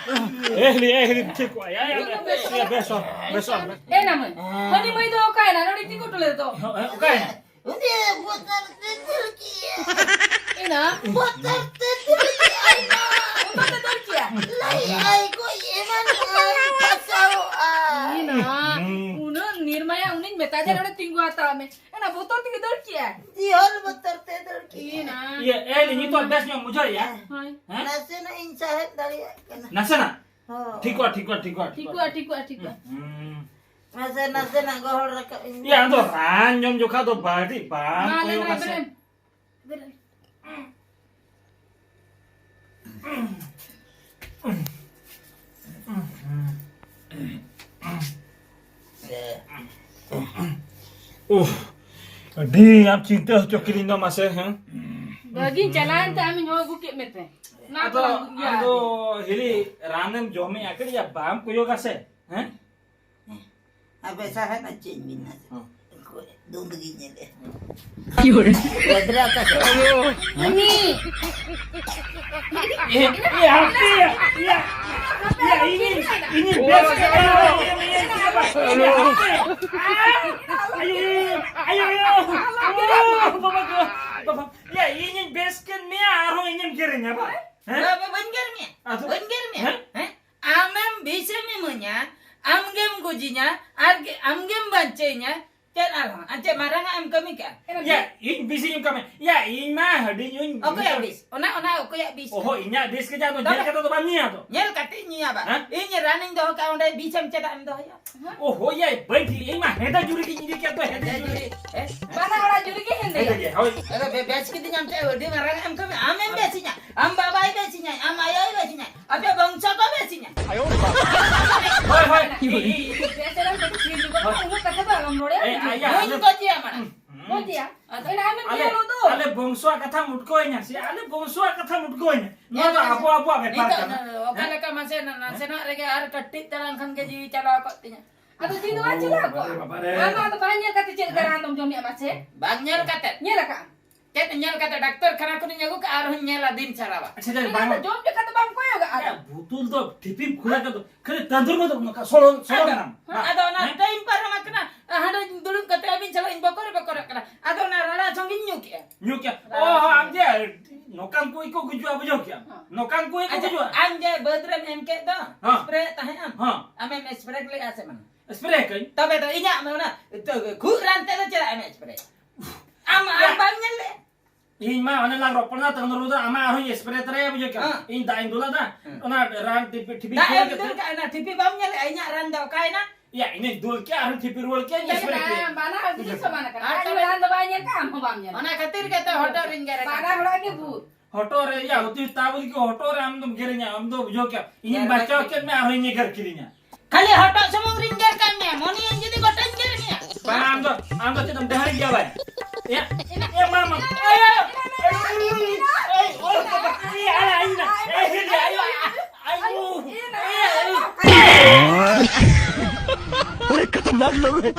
ᱮ, ᱦᱤᱞᱤ, ᱮ, ᱦᱤᱞᱤ, ᱴᱷᱤᱠ ᱠᱚᱜᱼᱟ᱾ ᱭᱟ, ᱭᱟ, ᱭᱟ, ᱵᱮᱥ, ᱵᱮᱥ, ᱵᱮᱥ᱾ ᱮ, ᱱᱟ ᱢᱟᱹᱭ᱾ ᱦᱟᱹᱱᱤ ᱢᱟᱹᱭ ᱫᱚ ᱚᱠᱟᱭᱮᱱᱟ? ᱱᱚᱰᱮ ᱛᱤᱸᱜᱩ ᱦᱚᱴᱚ ᱞᱮᱫ ᱫᱚ᱾ ᱚᱠᱟᱭᱮᱱᱟ? ᱩᱱᱤ ᱵᱚᱛᱚᱨ ᱛᱮ ᱫᱟᱹᱲ ᱠᱮᱜᱼᱟ᱾ ᱮᱱᱟ? ᱵᱚᱛᱚᱨ ᱛᱮ ᱫᱟᱹᱲ ᱠᱮᱜᱼᱟᱭ ᱢᱟ᱾ ᱵᱚᱛᱚᱨ ᱛᱮ ᱫᱟᱹᱲ ᱠᱮᱜᱼᱟ? ᱞᱟᱹᱭᱮᱜᱼᱟᱭ, ᱜᱚᱡ ᱮᱢᱟᱱᱚᱜᱼᱟᱭ, ᱯᱷᱟᱥᱟᱣᱚᱜᱼᱟᱭ᱾ ᱮᱱᱟ? ᱦᱩᱸ᱾ ᱩᱱᱟᱹᱜ ᱱᱤᱨᱢᱟᱭᱟ, ᱩᱱᱤᱧ ᱢᱮᱛᱟ ᱫᱮᱭᱟ, ᱱᱚᱰᱮ ᱛᱤᱸᱜᱩ ᱦᱟᱛᱟᱲ ᱢᱮ᱾ ᱮᱱᱟ ᱵᱚᱛᱚᱨ ᱛᱮᱜᱮ ᱫᱟᱹᱲ ᱠᱮᱜᱼᱟᱭ᱾ ᱡᱤᱦᱚᱞ ᱵᱚᱛᱚᱨ ᱛᱮ ᱫᱟᱹᱲ ᱠᱮᱜᱼᱟᱭ᱾ ᱮᱱᱟ? ᱤᱭᱟᱹ, ᱮ, ᱱᱤᱛᱚᱜ ᱵᱮᱥ ᱧᱚᱜ ᱵᱩᱡᱷᱟᱹᱣᱮᱜᱼᱟ? ᱦᱳᱭ᱾ ᱦᱮᱸ? ᱱᱟᱥᱮᱱᱟᱜ ᱤᱧ ᱥᱟᱦᱮᱫ ᱫᱟᱲᱮᱭᱟᱜ ᱠᱟᱱᱟ᱾ ᱱᱟᱥᱮᱱᱟᱜ? ᱦᱳᱭ᱾ ᱴᱷᱤᱠᱚᱜᱼᱟ, ᱴᱷᱤᱠᱚᱜᱼᱟ, ᱴᱷᱤᱠᱚᱜᱼᱟ, ᱴᱷᱤᱠᱚᱜᱼᱟ, ᱴᱷᱤᱠᱚᱜᱼᱟ᱾ ᱦᱩᱸ᱾ ᱱᱟᱥᱮ, ᱱᱟᱥᱮᱱᱟᱜ ᱜᱚᱦᱚᱲ ᱨᱟᱠᱟᱵ ᱤᱧ ᱢᱮ᱾ ᱭᱟ, ᱟᱫᱚ ᱨᱟᱱ ᱡᱚᱢ ᱡᱚᱠᱷᱟ ᱫᱚ ᱵᱟᱹᱲᱤᱡ ᱵᱟᱝ ᱢᱟ, ᱞᱟᱹᱭ ᱠᱚᱭᱚᱜᱟ ᱢᱮ, ᱥᱮ᱾ ᱵᱮᱨᱮᱫ, ᱵᱮᱨᱮᱫ᱾ ᱩᱦ, ᱟᱹᱰᱤ ᱟᱢ ᱪᱤᱱᱛᱟᱹ ᱦᱚᱪᱚ ᱠᱤᱫᱤᱧ ᱫᱚ ᱢᱟᱥᱮ, ᱦᱮᱸ? ᱵᱷᱟᱹᱜᱤᱧ ᱪᱟᱞᱟᱣᱮᱱ ᱛᱮ ᱟᱢᱤᱧ ᱦᱚᱦᱚ ᱟᱹᱜᱩ ᱠᱮᱫ ᱢᱮᱛᱮ᱾ ᱚᱱᱟ ᱟᱫᱚ, ᱠᱚ ᱤᱭᱟᱹ ᱟᱫᱚ ᱦᱤᱞᱤ ᱨᱟᱱᱮᱢ ᱡᱚᱢᱮᱜᱼᱟ, ᱠᱟᱹᱴᱤᱡ ᱵᱟᱢ ᱠᱚᱭᱚᱜᱟ ᱥᱮ, ᱦᱮᱸ? ᱟᱯᱮ ᱥᱟᱦᱮᱵ ᱟᱨ ᱪᱮᱫ ᱤᱧ ᱢᱮᱱᱟ? ᱦᱮᱸ᱾ ᱫᱩᱸᱫ ᱜᱤᱧ ᱧᱮᱞᱮᱫ᱾ ᱜᱤᱫᱽᱨᱟᱹ ᱚᱠᱟ ᱥᱮᱫ? ᱩᱱᱤ᱾ ᱮ, ᱮ, ᱦᱟᱯᱮ, ᱭᱟ, ᱭᱟ, ᱤᱧᱤᱧ, ᱤᱧᱤᱧ ᱵᱮᱥ ᱠᱮᱫᱟ᱾ ᱟᱭᱳ, ᱟᱭᱳ, ᱟᱭᱳ, ᱟᱭᱳ, ᱵᱟᱵᱟ ᱜᱚ, ᱵᱟᱵᱟ, ᱭᱟ, ᱤᱧᱤᱧ ᱵᱮᱥ ᱠᱮᱫ ᱢᱮᱭᱟ, ᱟᱨᱦᱚᱸ ᱤᱧᱮᱢ ᱜᱮᱨᱮᱧᱟ, ᱵᱟ? ᱦᱮᱸ? ᱵᱟᱵᱟ, ᱵᱟᱹᱧ ᱜᱮᱨ ᱢᱮᱭᱟ᱾ ᱟᱫᱚ? ᱵᱟᱹᱧ ᱜᱮᱨ ᱢᱮᱭᱟ᱾ ᱦᱮᱸ? ᱦᱮᱸ? ᱟᱢᱮᱢ ᱵᱤᱥᱮᱢ ᱤᱢᱟᱹᱧᱟ, ᱟᱢᱜᱮᱢ ᱜᱚᱡᱤᱧᱟ, ᱟᱨ ᱜᱮ-, ᱟᱢᱜᱮᱢ ᱵᱟᱧᱪᱟᱣᱤᱧᱟ᱾ ᱪᱮᱫ ᱟᱨᱦᱚᱸ? ᱟᱨ ᱪᱮᱫ ᱢᱟᱨᱟᱝᱟᱜ ᱮᱢ ᱠᱟᱹᱢᱤ ᱠᱟᱜᱼᱟ? ᱮᱱᱟ ᱭᱟ, ᱵᱤᱥ- ᱤᱧ ᱵᱤᱥᱤᱧ ᱮᱢ ᱠᱟᱜ ᱢᱮ᱾ ᱭᱟ, ᱤᱧ ᱢᱟ ᱦᱟᱹᱰᱤᱧ ᱤᱧ᱾ ᱚᱠᱚᱭᱟᱜ ᱵᱤᱥ? ᱚᱱᱟ, ᱚᱱᱟ ᱚᱠᱚᱭᱟᱜ ᱵᱤᱥ ᱚᱦᱚ, ᱠᱟᱱᱟ? ᱤᱧᱟᱹᱜ ᱵᱤᱥ ᱜᱮ ᱡᱟ ᱫᱚ ᱛᱚᱵᱮ? ᱧᱮᱞ ᱠᱟᱛᱮ ᱫᱚ ᱵᱟᱢ ᱧᱩᱭᱟ ᱛᱚ? ᱧᱮᱞ ᱠᱟᱛᱮ ᱤᱧ ᱧᱩᱭᱟ ᱵᱟ᱾ ᱦᱮᱸ? ᱤᱧ ᱨᱟᱱᱤᱧ ᱫᱚᱦᱚ ᱠᱟᱜᱼᱟ, ᱚᱸᱰᱮ ᱵᱤᱥᱮᱢ ᱪᱮᱫᱟᱜ ᱮᱢ ᱫᱚᱦᱚᱭᱟ? ᱚᱦᱚ, ᱭᱟ, ᱵᱟᱹᱧ ᱴᱷᱤᱠ, ᱤᱧ ᱢᱟ ᱦᱮᱸᱫᱮ ᱡᱩᱨᱤ ᱜᱤᱧ ᱤᱫᱤ ᱠᱮᱫ ᱫᱚ, ᱦᱮᱸᱫᱮ ᱦᱮᱸᱫᱮ ᱡᱩᱨᱤ᱾ ᱡᱩᱨᱤ᱾ ᱦᱮᱸ? ᱵᱟᱱᱟ ᱦᱚᱲᱟᱜ ᱡᱩᱨᱤ ᱜᱮ ᱦᱮᱸᱫᱮᱭᱟ᱾ ᱦᱮᱸᱫᱮ ᱜᱮ, ᱦᱳᱭ᱾ ᱟᱫᱚ ᱵᱮ-, ᱵᱮᱥ ᱠᱤᱫᱤᱧᱟᱢ ᱪᱮᱫ? ᱟᱹᱰᱤ ᱢᱟᱨᱟᱝ ᱮᱢ ᱠᱟᱹᱢᱤ᱾ ᱟᱢᱮᱢ ᱵᱮᱥᱤᱧᱟ, ᱟᱢ ᱵᱟᱵᱟᱭ ᱵᱮᱥᱤᱧᱟᱭ, ᱟᱢ ᱟᱭᱳᱭ ᱵᱮᱥᱤᱧᱟᱭ, ᱟᱯᱮ ᱵᱚᱝᱥᱚ ᱠᱚ ᱵᱮᱥᱤᱧᱟ᱾ ᱦᱳᱭ, ᱦᱳᱭ᱾ ᱵᱮᱥ ᱮᱱᱟᱢ ᱠᱟᱹᱴᱤᱡ ᱥᱤᱨᱤᱡᱽ ᱡᱩᱜᱟᱲ ᱢᱮ, ᱩᱱᱟᱹᱜ ᱠᱟᱛᱷᱟ ᱫᱚ ᱟᱞᱚᱢ ᱨᱚᱲᱟ᱾ ᱮ, ᱟᱭᱟ, ᱵᱟᱹᱧ ᱟᱫᱚ ᱜᱚᱡᱮᱭᱟ ᱢᱟᱲᱟᱝ᱾ ᱢᱚᱡᱽ ᱜᱮᱭᱟ᱾ ᱟᱫᱚ ᱮᱱᱟ ᱟᱢᱮᱢ ᱟᱞᱮ, ᱧᱮᱞ ᱩᱫᱩᱜ᱾ ᱟᱞᱮ ᱵᱚᱝᱥᱚᱣᱟᱜ ᱠᱟᱛᱷᱟᱢ ᱩᱴᱠᱟᱹᱣᱟᱹᱧᱟ ᱥᱮ? ᱟᱞᱮ ᱵᱚᱝᱥᱚᱣᱟᱜ ᱠᱟᱛᱷᱟᱢ ᱩᱴᱠᱟᱹᱣᱟᱹᱧᱟ? ᱱᱚᱣᱟ ᱫᱚ ᱟᱵᱚ, ᱟᱵᱚᱣᱟᱜ ᱵᱮᱯᱟᱨ ᱱᱤᱛᱚᱜ ᱠᱟᱱᱟ᱾ ᱫᱚ ᱚᱠᱟ ᱦᱮᱸ? ᱞᱮᱠᱟ ᱢᱟᱥᱮ ᱱᱟ-, ᱱᱟᱥᱮᱱᱟᱜ ᱨᱮᱜᱮ ᱟᱨ ᱠᱟᱹᱴᱤᱡ ᱛᱟᱲᱟᱝ ᱠᱷᱟᱱ ᱜᱮ ᱡᱤᱣᱤ ᱪᱟᱞᱟᱣ ᱠᱚᱜ ᱛᱤᱧᱟ᱾ ᱟᱫᱚ ᱪᱮᱫ ᱫᱚ ᱵᱟᱝ ᱪᱟᱞᱟᱣ ᱠᱚᱜᱼᱟ? ᱵᱟᱵᱟᱨᱮ, ᱵᱟᱵᱟᱨᱮ᱾ ᱟᱢ ᱫᱚ ᱵᱟᱝ ᱧᱮᱞ ᱠᱟᱛᱮ ᱪᱮᱫ ᱞᱮᱠᱟ ᱨᱟᱱ ᱫᱚᱢ ᱡᱚᱢᱮᱜᱼᱟ ᱢᱟᱥᱮ? ᱵᱟᱝ ᱧᱮᱞ ᱠᱟᱛᱮ? ᱧᱮᱞ ᱟᱠᱟᱫ ᱟᱢ? ᱪᱮᱫ ᱧᱮᱞ ᱠᱟᱛᱮ? ᱰᱟᱠᱛᱚᱨ ᱠᱷᱟᱱᱟ ᱠᱷᱚᱱᱤᱧ ᱟᱹᱜᱩ ᱠᱟᱜᱼᱟ, ᱟᱨᱦᱚᱸᱧ ᱧᱮᱞᱟ ᱫᱤᱱ ᱥᱟᱨᱟᱣᱟᱜ᱾ ᱟᱪᱪᱷᱟ, ᱡᱟᱭ, ᱮᱱᱟ ᱵᱟᱝ᱾ ᱫᱚ ᱡᱚᱢ ᱡᱚᱠᱷᱟᱱ ᱫᱚ ᱵᱟᱢ ᱠᱚᱭᱚᱜᱟᱜᱼᱟ ᱟᱫᱚ᱾ ᱭᱟ, ᱵᱩᱛᱩᱞ ᱫᱚ ᱴᱷᱤᱯᱤᱢ ᱠᱷᱩᱞᱟ ᱠᱟᱫᱟ᱾ ᱠᱷᱟᱹᱞᱤ ᱛᱟᱹᱫᱩᱨ ᱢᱮ ᱫᱚ ᱱᱚᱝᱠᱟ ᱥᱚᱲᱚ, ᱥᱚᱲᱚ ᱟᱫᱚ, ᱠᱟᱱᱟᱢ᱾ ᱦᱮᱸ, ᱟᱫᱚ ᱚᱱᱟ ᱦᱮᱸ? ᱴᱟᱭᱤᱢ ᱯᱟᱨᱚᱢ ᱟᱠᱟᱱᱟ᱾ ᱦᱟᱸᱰᱮ ᱫᱩᱲᱩᱵ ᱠᱟᱛᱮ ᱟᱹᱵᱤᱱ ᱥᱟᱞᱟᱜ ᱤᱧ ᱵᱚᱠᱚᱨ ᱵᱚᱠᱚᱨᱚᱜ ᱠᱟᱱᱟ᱾ ᱟᱫᱚ ᱚᱱᱟ ᱨᱟᱲᱟ ᱥᱚᱝᱜᱤᱧ ᱧᱩ ᱠᱮᱜᱼᱟ᱾ ᱧᱩ ᱠᱮᱜᱼᱟ᱾ ᱚ, ᱦᱚᱸ, ᱟᱢ ᱡᱮ ᱱᱚᱝᱠᱟᱱ ᱠᱩᱲᱤ ᱠᱚ ᱜᱩᱡᱩᱜᱼᱟ, ᱵᱩᱡᱷᱟᱹᱣ ᱠᱮᱜᱼᱟᱢ? ᱦᱚᱸ᱾ ᱱᱚᱝᱠᱟᱱ ᱠᱩᱲᱤ ᱠᱚ ᱟᱪᱪᱷᱟ, ᱜᱩᱡᱩᱜᱼᱟ᱾ ᱟᱢ ᱡᱮ ᱵᱟᱹᱫᱽ ᱨᱮᱢ ᱮᱢ ᱠᱮᱫ ᱫᱚ, ᱦᱚᱸ᱾ ᱥᱯᱨᱮ ᱛᱟᱦᱮᱸᱫ ᱟᱢ᱾ ᱦᱚᱸ᱾ ᱟᱢᱮᱢ ᱥᱯᱨᱮ ᱞᱮᱜᱼᱟ ᱥᱮ ᱵᱟᱝ? ᱥᱯᱨᱮ ᱠᱟᱹᱧ᱾ ᱛᱚᱵᱮ ᱫᱚ ᱤᱧᱟᱜ ᱢᱮ ᱚᱱᱟ ᱠᱷᱩᱜ ᱨᱟᱱ ᱛᱮᱫᱚ ᱪᱮᱫᱟᱜ ᱮᱢ ᱥᱯᱨᱮ? ᱟᱢ, ᱟᱢ ᱭᱟ᱾ ᱵᱟᱢ ᱧᱮᱞ ᱞᱮᱫ? ᱤᱧ ᱢᱟ ᱚᱱᱮ ᱞᱟᱝ ᱨᱚᱯᱚᱲ ᱮᱱᱟ, ᱛᱟᱹᱱᱫᱩᱨ ᱫᱚ ᱟᱢᱟᱜ ᱟᱨᱦᱚᱸᱧ ᱥᱯᱨᱮ ᱛᱚᱨᱟᱭᱟ, ᱵᱩᱡᱷᱟᱹᱣ ᱠᱮᱜᱼᱟᱢ? ᱦᱮᱸ᱾ ᱤᱧ ᱫᱟᱜ ᱤᱧ ᱫᱩᱞ ᱟᱫᱟ, ᱦᱮᱸ᱾ ᱚᱱᱟ ᱨᱟᱱ ᱴᱤᱯᱤ, ᱴᱤᱯᱤ ᱫᱟᱜ ᱠᱷᱟᱹᱲ ᱮᱢ ᱠᱟᱛᱮ᱾ ᱫᱩᱞ ᱠᱟᱜᱼᱟ, ᱚᱱᱟ ᱴᱤᱯᱤ ᱵᱟᱢ ᱧᱮᱞᱮᱫᱼᱟ? ᱤᱧᱟᱜ ᱨᱟᱱ ᱫᱚ ᱚᱠᱟᱭᱮᱱᱟ? ᱭᱟ, ᱤᱧᱤᱧ ᱫᱩᱞ ᱠᱮᱜᱼᱟ, ᱟᱨᱦᱚᱸ ᱴᱤᱯᱤ ᱨᱩᱣᱟᱹᱲ ᱠᱮᱜᱼᱟ, ᱤᱧ ᱧᱮᱞ ᱥᱯᱨᱮ ᱢᱮ, ᱠᱮᱜᱼᱟ᱾ ᱵᱟᱱᱟᱨ ᱦᱚᱲ ᱜᱮ ᱵᱩᱡᱷᱟᱹᱣ᱾ ᱥᱚᱢᱟᱱ ᱟᱠᱟᱱᱟ᱾ ᱟᱨ ᱟᱡ ᱛᱚᱵᱮ ᱨᱟᱱ ᱫᱚ ᱵᱟᱭ ᱧᱮᱞ ᱠᱟᱜᱼᱟ, ᱟᱢ ᱦᱚᱸ ᱵᱟᱢ ᱧᱮᱞ ᱚᱱᱟ ᱠᱟᱜᱼᱟ᱾ ᱠᱷᱟᱹᱛᱤᱨ ᱜᱮᱛᱚ ᱦᱚᱴᱚᱜ ᱨᱤᱧ ᱜᱮᱨ ᱟᱠᱟᱫ᱾ ᱵᱟᱱᱟᱨ ᱦᱚᱲᱟᱜ ᱜᱮ ᱵᱷᱩᱞ᱾ ᱦᱚᱴᱚᱜ ᱨᱮ, ᱭᱟ, ᱩᱛᱩ ᱛᱟᱵᱚᱞ ᱠᱤ ᱦᱚᱴᱚᱜ ᱨᱮ ᱟᱢ ᱫᱚᱢ ᱜᱮᱨᱤᱧᱟ? ᱟᱢ ᱫᱚ ᱵᱩᱡᱷᱟᱹᱣ ᱠᱮᱜᱼᱟ, ᱤᱧᱤᱧ ᱜᱮᱨ ᱵᱟᱧᱪᱟᱣ ᱠᱟᱛᱮ᱾ ᱠᱮᱫ ᱢᱮ, ᱟᱨᱦᱚᱸ ᱤᱧᱮ ᱜᱮᱨ ᱠᱤᱫᱤᱧᱟ᱾ ᱠᱷᱟᱹᱞᱤ ᱦᱚᱴᱚᱜ ᱥᱩᱢᱩᱝ ᱨᱤᱧ ᱜᱮᱨ ᱠᱟᱜ ᱢᱮᱭᱟ, ᱢᱚᱱᱮᱭᱟᱹᱧ ᱡᱩᱫᱤ ᱜᱚᱴᱟᱧ ᱜᱮᱨ ᱢᱮᱭᱟ᱾ ᱵᱟᱝ, ᱟᱢ ᱫᱚ, ᱟᱢ ᱫᱚ ᱪᱮᱫ ᱮᱢ ᱰᱟᱹᱦᱟᱹᱲᱤ ᱜᱮᱭᱟ ᱵᱟᱭ? ᱮ, ᱮ, ᱢᱟ, ᱢᱟ᱾ ᱮ, ᱮ, ᱮ, ᱮ, ᱳ ᱵᱟᱵᱟ, ᱮ, ᱟᱲᱟᱜ ᱟᱹᱧ ᱢᱮ᱾ ᱮ, ᱦᱤᱞᱤ, ᱟᱭᱳ, ᱟᱭᱳ, ᱮ, ᱮ᱾ ᱵᱚᱲᱮ ᱠᱷᱟᱛᱟᱨᱱᱟᱠ ᱞᱳᱜ ᱦᱮ᱾